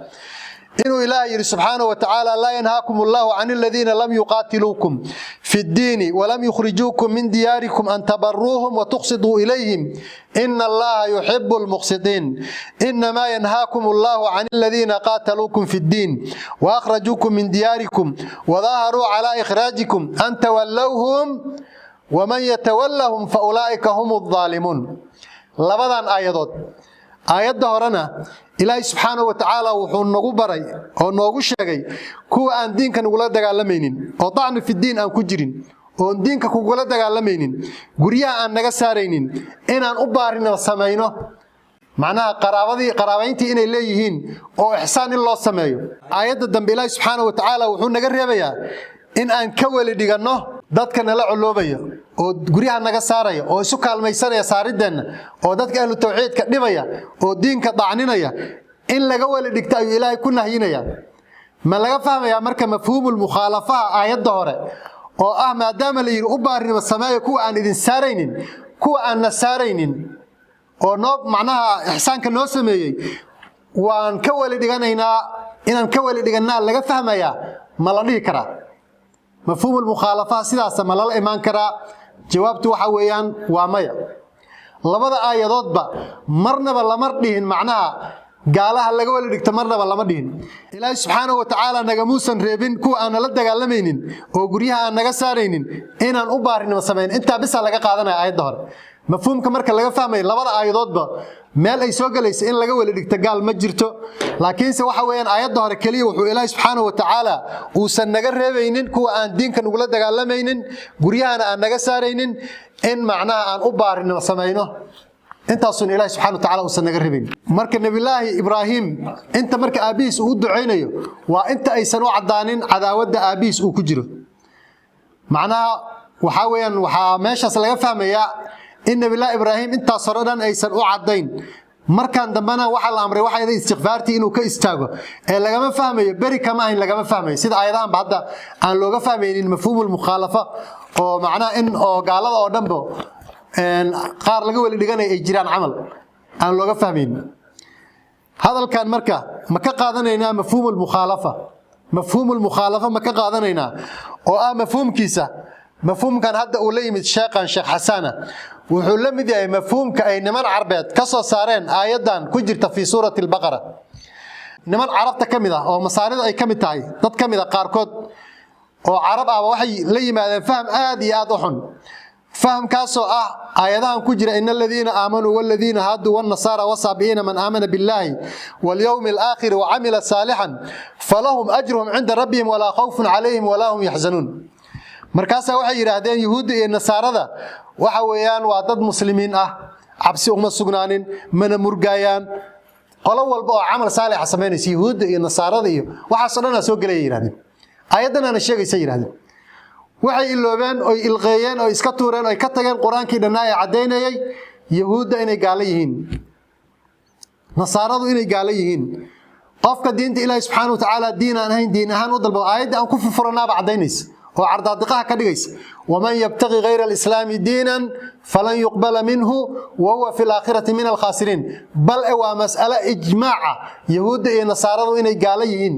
inuu Ilaah yidhi subxaanahu wa tacaala: "Laa yanhaakum allahu can aladiina lam yuqaatiluukum fi ddiini walam yukhrijuukum min diyaarikum an tabaruuhum watuqsiduu ilayhim, ina Allaha yuxibu lmuqsitiin. Inamaa yanhaakum allahu can aladiina qaataluukum fi ddiin waakhrajuukum min diyaarikum wadaaharuu calaa ikhraajikum an tawallowhum, waman yatawallahum faulaa'ika hum aldaalimuun." Labadan aayadood, aayadda horena Ilaahay subxaanahu wa tacaala wuxuu nagu baray oo noogu sheegay kuwa aan diinka nagula dagaalamaynin oo dacni fi diin aan ku jirin, oon diinka kugula dagaalamaynin, guryaha aan naga saaraynin, inaan u baarina samayno, macnaha qaraabadii, qaraabayntii inay leeyihiin oo ixsaan in loo sameeyo. Aayadda dambe Ilaahi subxaanahu wa tacaala wuxuu naga reebayaa in aan ka weli dhiganno dadka nala coloobaya oo guryaha naga saaraya oo isu kaalmaysanaya saarideenna oo dadka ahlu tawxiidka dhibaya oo diinka dacninaya, in laga weli dhigto ayuu Ilaahay ku nahyinaya. Ma laga fahmayaa marka mafhuumulmukhaalafaha aayadda hore oo ah maadaama la yidhi u baarinimo sameeya kuwa aan idin saaraynin, kuwa aan na saaraynin oo noo macnaha ixsaanka noo sameeyey waan ka weli dhiganaynaa, inaan ka weli dhigannaa laga fahmayaa? Ma la dhihi karaa mafhuumulmukhaalafaha sidaasa? Ma lala imaan karaa? Jawaabtu waxa weeyaan waa maya. Labada aayadoodba marnaba lama dhihin macnaha gaalaha laga weli dhigto, marnaba lama dhihin. Ilaahay subxaanahu wa tacaala nagamuusan reebin kuwa aan nala dagaalamaynin oo guryaha aan naga saaraynin inaan u baarinimo samayn. Intaa bisa laga qaadanaya aayadda hore. Mafhuumka marka laga fahmayo labada aayadoodba meel ay soo gelaysa in laga weli dhigto gaal ma jirto. Laakiinse waxa weeyaan aayadda hore keliya wuxuu Ilaahay subxaanahu wa tacaala uusan naga reebaynin kuwa aan diinka nagula dagaalamaynin, guryahana aan naga saaraynin, in macnaha aan u baarinimo samayno. Intaasun Ilaahay subxana wa tacala uusan naga reebaynin. Marka Nabiyullaahi Ibraahim inta marka aabbihiis uu u ducaynayo waa inta aysan u caddaanin cadaawadda aabbihiis uu ku jiro. Macnaha waxaa weeyaan waxaa meeshaas laga fahmayaa in Nabiyullaahi Ibraahim intaas hore dhan aysan u caddayn. Markan dambena waxaa la amray waxay istikfaartii inuu ka istaago ee lagama fahmayo beri kama ahayn, lagama fahmayo sida aayadahanba hadda aan looga fahmaynin mafhuumulmukhaalafa oo macnaha in oo gaalada oo dhanba qaar laga weli dhiganaya ay jiraan camal aan looga fahmaynin. Hadalkan marka ma ka qaadanaynaa mafhuumulmukhaalafa? Mafhuumulmukhaalafa ma ka qaadanaynaa oo ah mafhuumkiisa? Mafhuumkan hadda uu la yimid sheekhan Sheekh Xasana wuxuu la mid yahay mafhuumka ay niman Carbeed ka soo saareen aayaddan ku jirta fii suurati Albaqara. Niman Carabta ka mid ah oo Masaarida ay ka mid tahay, dad ka mid a qaarkood oo Carab ahba, waxay la yimaadeen faham aad iyo aad u xun, fahamkaasoo ah aayadahan ku jira: "Ina aladiina aamanuu waladiina haaduu wanasaara wasaabi'iina man aamana billaahi walyowmi alaakhiri wacamila saalixan falahum ajruhum cinda rabbihim walaa khawfun calayhim walaa hum yaxzanuun." Markaasaa waxay yidhaahdeen Yuhuudda iyo Nasaarada waxa weeyaan waa dad muslimiin ah, cabsi uma sugnaanin, mana murgaayaan, qolo walba oo camal saalixa samaynaysa. Yuhuudda iyo Nasaarada iyo waxaasoo dhanaa soo gelaya yidhahdeen, ayaddanaana sheegaysa yidhahdeen. Waxay iloobeen oy ilqeeyeen oy iska tuureen oy ka tageen Qur-aankii dhannaa ee caddaynayay Yahuudda inay gaalo yihiin, Nasaaradu inay gaalo yihiin. Qofka diinta Ilaahi subxaana wa tacaala diin aan ahayn diin ahaan u dalbo, aayadda aan ku furfuranaaba caddaynaysa oo cardaadiqaha ka dhigaysa: "Waman yabtaqi gayra alislaami diinan falan yuqbala minhu wa huwa fi laakhirati min alkhaasiriin." Bal e waa mas'ale ijmaaca Yahuudda iyo Nasaaradu inay gaalo yihiin.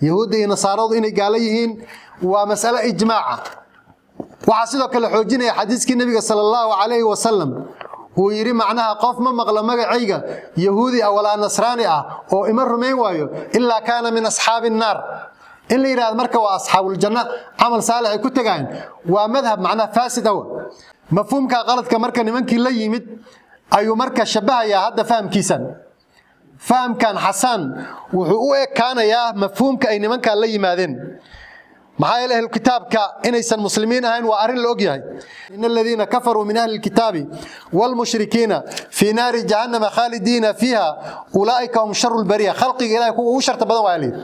Yahuudda iyo Nasaaradu inay gaalo yihiin waa mas'ale ijmaaca. Waxaa sidoo kale xoojinaya xadiiskii Nebiga sala allahu calayhi wasalam uu yidhi macnaha qof ma maqlo magacayga Yahuudi ah walaa Nasraani ah oo ima rumayn waayo ilaa kaana min asxaabi annaar. In la yidhahdo marka waa asxaabuljanna camal saalix ay ku tegaayeen waa madhab macnaha faasid awa. Mafhuumka qaladka marka nimankii la yimid ayuu marka shabahayaa hadda fahamkiisan. Fahamkan Xasaan wuxuu u ekaanayaa mafhuumka ay nimankan la yimaadeen. Maxaa yeele ahlukitaabka inaysan muslimiin ahayn waa arrin la ogyahay: "In aladiina kafaruu min ahli lkitaabi waalmushrikiina fii naari jahannama khaalidiina fiiha ulaa'ika hum sharu lbariya." Khalqiga Ilahay kuwa ugu sharta badan waa layidhi.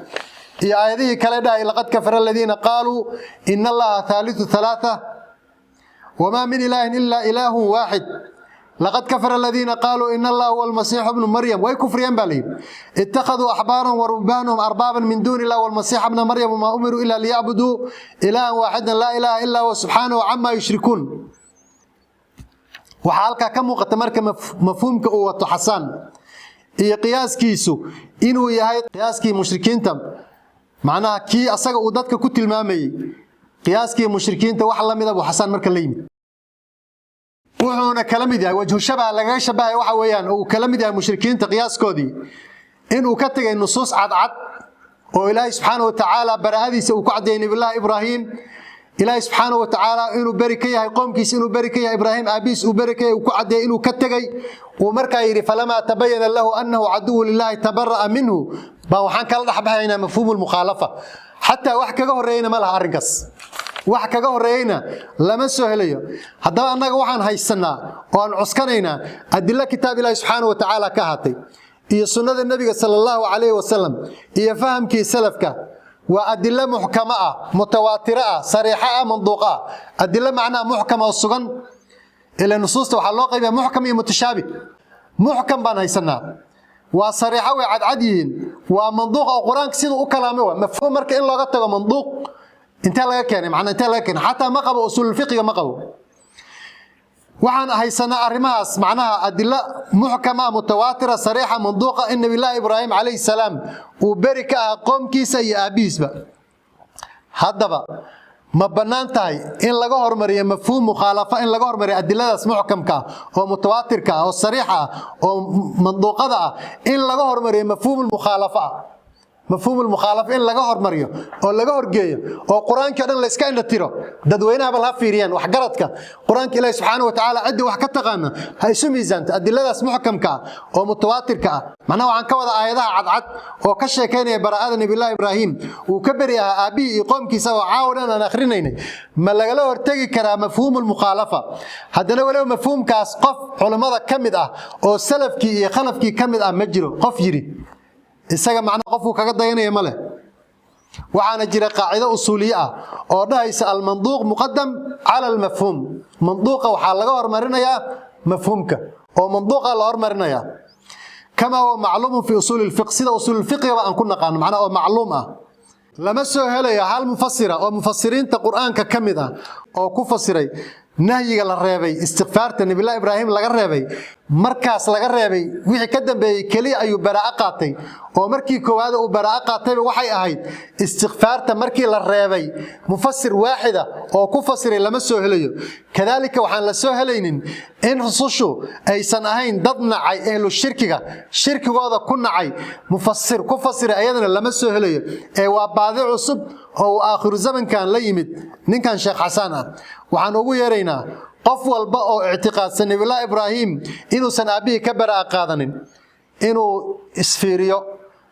Iyo aayadihii kale dhahay: "Laqad kafara aladiina qaaluu ina Allaha thaalithu thalaatha wamaa min ilaahin ilaa ilaahun waaxid. Laqad kafara aladiina qaaluu ina Allaha huwa almasiixu bnu Maryam." Way kufriyeen baa layidhi. "Ittakhaduu axbaarahum waruhbaanahum arbaaban min duuni illah walmasiixa bna Maryam wamaa umiruu ila liyacbuduu ilaahan waaxidan laa ilaaha illaa huwa subxaanahu camaa yushrikuun." Waxaa halkaa ka muuqata marka mafhuumka uu wato Xasaan iyo qiyaaskiisu inuu yahay qiyaaskii mushrikiinta, macnaha kii asaga uu dadka ku tilmaamayey, qiyaaskii mushrikiinta wax la mida buu Xasaan marka la yimid. Wuxuuna kala mid yahay, wajhu shabaha lagaga shabahaya waxa weeyaan uu kala mid yahay mushrikiinta qiyaaskoodii inuu ka tegay nusuus cadcad oo Ilaahay subxaana wa tacaala baraa'adiisa uu ku caddeeyey Nabiyullaahi Ibraahim. Ilaahay subxaana wa tacaala inuu beri ka yahay qoomkiisa, inuu beri ka yahay Ibraahim aabihiis uu beri ka yahay uu ku caddeeyey inuu ka tegey. Uu markaa yidhi: "Falamaa tabayana lahu annahu caduwu lilaahi tabara'a minhu." Baa waxaan kala dhexbaxaynaa mafhuumu lmukhaalafa. Xataa wax kaga horreeyeyna ma laha arrinkaas, wax kaga horreeyeyna lama soo helayo. Haddaba annaga waxaan haysanaa oo aan cuskanaynaa adilo kitaab Ilaahi subxaana wa tacaala ka ahaatay iyo sunnada Nebiga sala allahu calayhi wasalam iyo fahamkii salafka. Waa adilo muxkamo ah, mutawaatiro ah, sariixo ah, manduuqo ah, adilo macnaha muxkama oo sugan. Ila nusuusta waxaa loo qaybiya muxkam iyo mutashaabih. Muxkam baan haysanaa, waa sariixo, way cadcad yihiin. Waa manduuq oo Qur-aanka siduu u kalaamay. Waa mafhuum marka in looga tago manduuq intee laga keenay? Macnaa intee laga keenay? Xataa ma qabo usuululfiqiga ma qabo. Waxaan haysanaa arrimahaas, macnaha adilo muxkama, mutawaatira, sariixa, manduuqa, in Nabiyullaahi Ibraahim calayhi salaam uu beri ka ahaa qoomkiisa iyo aabbihiisba. Haddaba Ma bannaan tahay in laga hormariyo mafhuum mukhaalafa, in laga hormariyo adiladaas muxkamka ah oo mutawaatirka ah oo sariixa ah oo manduuqada ah, in laga hormariyo mafhuum mukhaalafa ah, mafhuum mukhaalafa in laga hormariyo oo laga horgeeyo oo Quraankii o dhan la iska indha tiro? Dadweynaha bal ha fiiriyaan, waxgaradka Qur-aanka Ilaahi subxaana wa tacaala ciddii wax ka taqaana ha isu miisaanto adiladaas muxkamka ah oo mutawaatirka ah. Macnaha waxaan ka wada aayadaha cadcad oo ka sheekaynaya baraa'ada Nabiyullahi Ibraahim uu ka beri ahaa aabbihii iyo qoomkiisa oo caawa dhan aan akhrinaynay, ma lagala hortegi karaa mafhuum mukhaalafa? Haddana weliba mafhuumkaas qof culammada ka mid ah oo salafkii iyo khalafkii ka mid ah ma jiro qof yidhi. Isaga macnaha qofku kaga dayanaya ma leh. Waxaana jira qaacido usuuliye ah oo dhahaysa: almanduuq muqadam cala almafhuum. Manduuqa waxaa laga hormarinayaa mafhuumka, oo manduuqa la hormarinayaa, kama huwa macluumun fi usuuli lfiq, sida usuululfiqigaba aan ku naqaano, macnaha oo macluum ah. Lama soo helayo hal mufasira oo mufasiriinta Qur-aanka ka mid ah oo ku fasiray nahyiga la reebay istikfaarta Nabilah Ibraahim laga reebay, markaas laga reebay wixii ka dambeeyey keliya ayuu baraa'o qaatay, oo markii koowaad uu baraa'o qaatayba waxay ahayd istikfaarta markii la reebay. Mufasir waaxida oo ku fasiray lama soo helayo. Kadaalika waxaan la soo helaynin in rusushu aysan ahayn dad nacay ehlu shirkiga, shirkigooda ku nacay, mufasir ku fasiray ayadana lama soo helayo. Ee waa baadi cusub oo uu aakhiru zamankan la yimid ninkan Sheekh Xasaan ah. Waxaan ugu yeeraynaa qof walba oo ictiqaadsan Nabilah Ibraahim inuusan aabbihii ka bara'a qaadanin inuu isfiiriyo.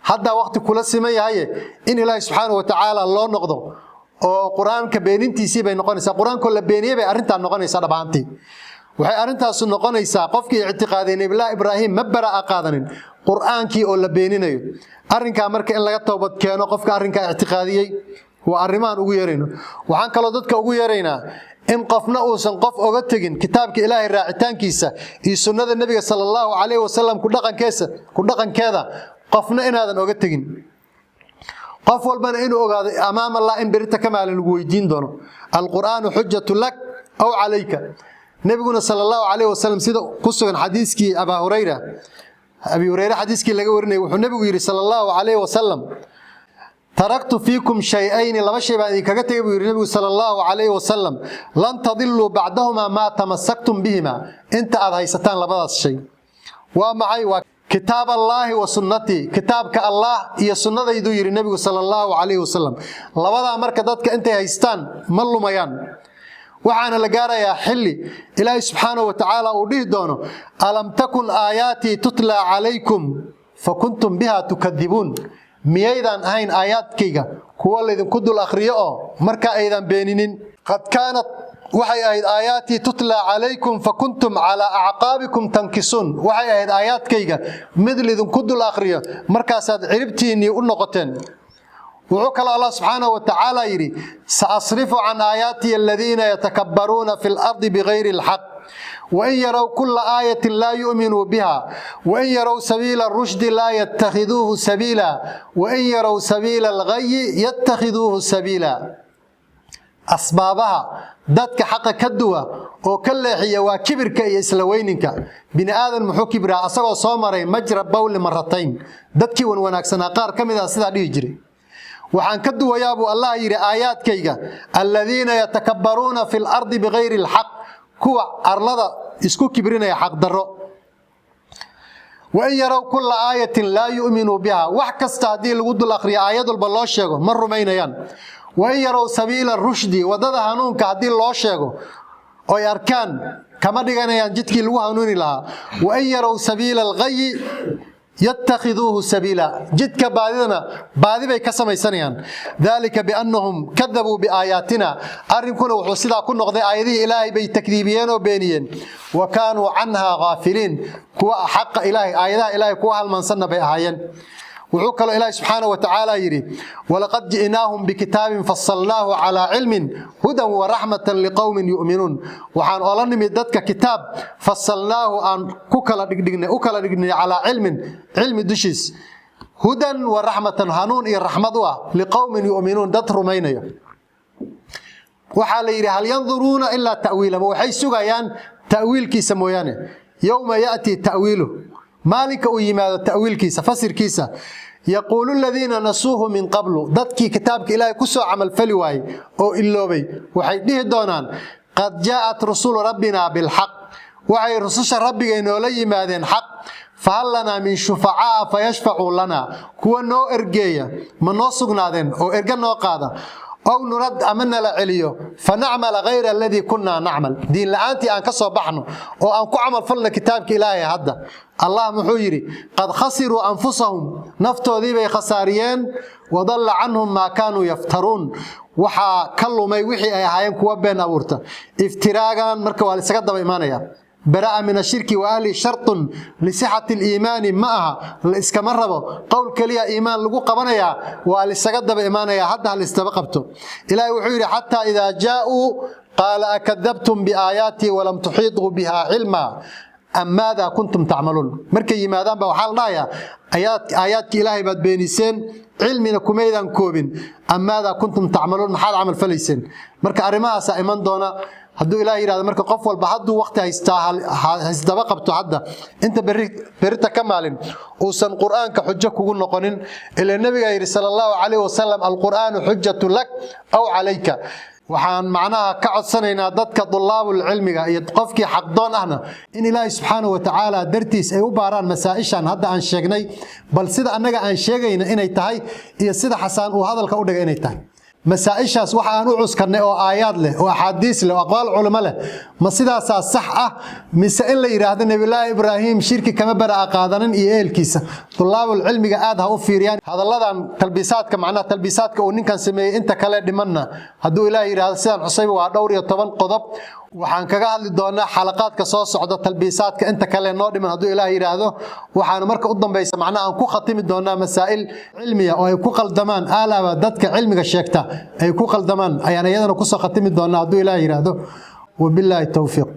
Haddaa waqti kula siman yahaye in Ilaahi subxaana wa tacaala loo noqdo, oo Qur-aanka beenintiisii bay noqonaysaa. Qur-aankoo la beeniyey bay arrintaa noqonaysaa. Dhabaantii waxay arrintaasu noqonaysaa, qofkii ictiqaaday Nabilah Ibraahim ma bara'a qaadanin, Qur-aankii oo la beeninayo. Arrinkaa marka in laga toobad keeno qofka arrinkaa ictiqaadiyey waa arrimahan ugu yeerayno. Waxaan kaloo dadka ugu yeeraynaa in qofna uusan qof oga tegin kitaabka Ilaahay raacitaankiisa iyo sunnada Nebiga sala allahu calayhi wasalam ku dhaqankeeda. Qofna inaadan oga tegin, qof walbana inuu ogaado amaam Allah in berita ka maalin lagu weydiin doono. Alqur'aanu xujatu lak aw calayka. Nebiguna sala allahu calayhi wasalam, sida ku sugan xadiiskii Abaa Hurayra, Abi Hurayre xadiiskii laga warinayay, wuxuu nebigu yidhi sala allahu calayhi wasalam: taraktu fiikum shay-ayni, laba shay baan idinkaga tegay buu yidhi nebigu sala allahu calayhi wasalam, lan tadiluu bacdahumaa maa tamasaktum bihima, inta aad haysataan labadaas shay. Waa maxay? Waa kitaab Allaahi wa sunnatii, kitaabka Allah iyo sunnadayduu yidhi nebigu sala allahu calayhi wasalam. Labadaa marka dadka intay haystaan ma lumayaan. Waxaana la gaarayaa xilli Ilaahay subxaanahu wa tacaala uu dhihi doono: alam takun aayaatii tutlaa calaykum fakuntum biha tukadibuun? Miyaydaan ahayn aayaadkayga kuwa laydinku dul akhriyo oo marka aydan beeninin? Qad kaanat, waxay ahayd, aayaatii tutlaa calaykum fakuntum calaa acqaabikum tankisuun. Waxay ahayd aayaadkayga mid laydinku dul akhriyo, markaasaad ciribtiinnii u noqoteen. Wuxuu kaloo Allah subxaanahu wa tacaala yidhi: saasrifu can aayaatiya aladiina yatakabbaruuna fi lardi bigayri alxaq wain yarow kula aayatin laa yu'minuu biha wain yarow sabiila arushdi laa yatakhiduuhu sabiila wain yarow sabiila alghayi yatakhiduuhu sabiila. Asbaabaha dadka xaqa ka duwa oo ka leexiya waa kibirka iyo isla weyninka. Bini aadan muxuu kibraa asagoo soo maray majra bawli maratayn? Dadkii wan wanaagsanaa qaar ka mid ah sidaa dhihi jiray: waxaan ka duwayaa buu Allah yidhi aayaadkayga aladiina yatakabbaruuna fi lardi bigayri alxaq, kuwa arlada isku kibrinaya xaqdarro. Wain yarow kula aayatin laa yu'minuu biha, wax kasta haddii lagu dul akhriyo, aayad walba loo sheego, ma rumaynayaan. Wain yarow sabiila rushdi, waddada hanuunka haddii loo sheego oy arkaan, kama dhiganayaan jidkii lagu hanuuni lahaa. Wain yarow sabiila alghayi yatakhiduuhu sabiila, jidka baadidana baadi bay ka samaysanayaan. Dalika biannahum kadabuu biaayaatina, arrinkuna wuxuu sidaa ku noqday aayadihii Ilaahay bay takdiibiyeen oo beeniyeen. Wa kaanuu canhaa ghaafiliin, kuwa xaqa Ilaahay, aayadaha Ilaahay kuwa halmaansanna bay ahaayeen. Wuxuu kaloo Ilaahi subxaana wa tacaala yidhi: walaqad ji'naahum bikitaabin fasalnaahu calaa cilmin hudan waraxmatan liqowmin yu'minuun. Waxaan oola nimid dadka kitaab, fasalnaahu, aan ku kala dhigdhignay, u kala dhignay, calaa cilmin, cilmi dushiis, hudan wa raxmatan, hanuun iyo raxmad u ah, liqowmin yu'minuun, dad rumaynaya. Waxaa la yidhi: hal yanduruuna ilaa ta'wiila, ma waxay sugayaan ta'wiilkiisa mooyaane? Yowma ya'tii ta'wiiluh, maalinka uu yimaado ta'wiilkiisa, fasirkiisa. Yaquulu aladiina nasuuhu min qablu, dadkii kitaabka Ilaahay ku soo camalfali waayey oo iloobay waxay dhihi doonaan: qad jaa'at rusulu rabbina bilxaq, waxay rususha Rabbigay noola yimaadeen xaq. Fahal lanaa min shufacaa fayashfacuu lana, kuwa noo ergeeya ma noo sugnaadeen oo erge noo qaada? Ow nurad, ama nala celiyo, fanacmala hayra aladii kunnaa nacmal, diin la'aantii aan ka soo baxno oo aan ku camal falno kitaabka Ilaahay. Hadda Allah muxuu yidhi? Qad khasiruu anfusahum, naftoodii bay khasaariyeen. Wadalla canhum maa kaanuu yaftaruun, waxaa ka lumay wixii ay ahaayeen kuwa been abuurta. Iftiraagan marka waa laisaga daba imaanaya. Bara'a min ashirki wa ahli shartun lisixati aliimaani ma aha, la iskama rabo qowl keliya iimaan lagu qabanayaa, waa laisaga daba imaanaya. Hadda ha laisdaba qabto. Ilaahay wuxuu yidhi: xataa idaa jaa'uu qaala akadabtum biaayaatii walam tuxiituu biha cilma am maada kuntum tacmaluun. Markay yimaadaan ba waxaa la dhahayaa: aayaadki Ilaahay baad beeniseen, cilmina kumaydan koobin. Am maada kuntum tacmaluun, maxaad camal falayseen? Marka arrimahaasaa iman doona hadduu Ilaah yidhahdo. Marka qof walba hadduu waqti haystaa haisdaba qabto hadda, inta berita ka maalin uusan Qur'aanka xujo kugu noqonin. Ila Nabigaa yidhi, sala Allahu calayh wasalam: alqur'aanu xujatu lak aw calayka. Waxaan macnaha ka codsanaynaa dadka dulaabul cilmiga iyo qofkii xaqdoon ahna in Ilaahay subxaanahu watacaala dartiis ay u baaraan masaa-ishan hadda aan sheegnay, bal sida annaga aan sheegayna inay tahay iyo sida Xasaan uu hadalka u dhigay inay tahay. Masaa-ishaas waxa aan u cuskannay oo aayaad leh oo axaadiis leh oo aqwaal culimo leh, ma sidaasaa sax ah, mise in la yidhaahdo Nebiyulaahi Ibraahim shirki kama bara'a qaadanin iyo ehelkiisa? Dulaabul cilmiga aad ha u fiiriyaan hadalladan talbiisaadka, macnaha talbiisaadka uu ninkan sameeyey. Inta kale dhimanna, hadduu Ilaah yidhaahdo, sidaan xusayba waa dhowr iyo toban qodob, waxaan kaga hadli doonaa xalaqaadka soo socda talbiisaadka inta kale noo dhiman, hadduu Ilaah yidhaahdo. Waxaana marka u dambaysa macnaha aan ku khatimi doonaa masaa'il cilmiya oo ay ku qaldamaan aalaaba dadka cilmiga sheegta ay ku qaldamaan, ayaan iyadana kusoo khatimi doonaa, hadduu Ilaah yidhaahdo. Wabilaahi towfiiq.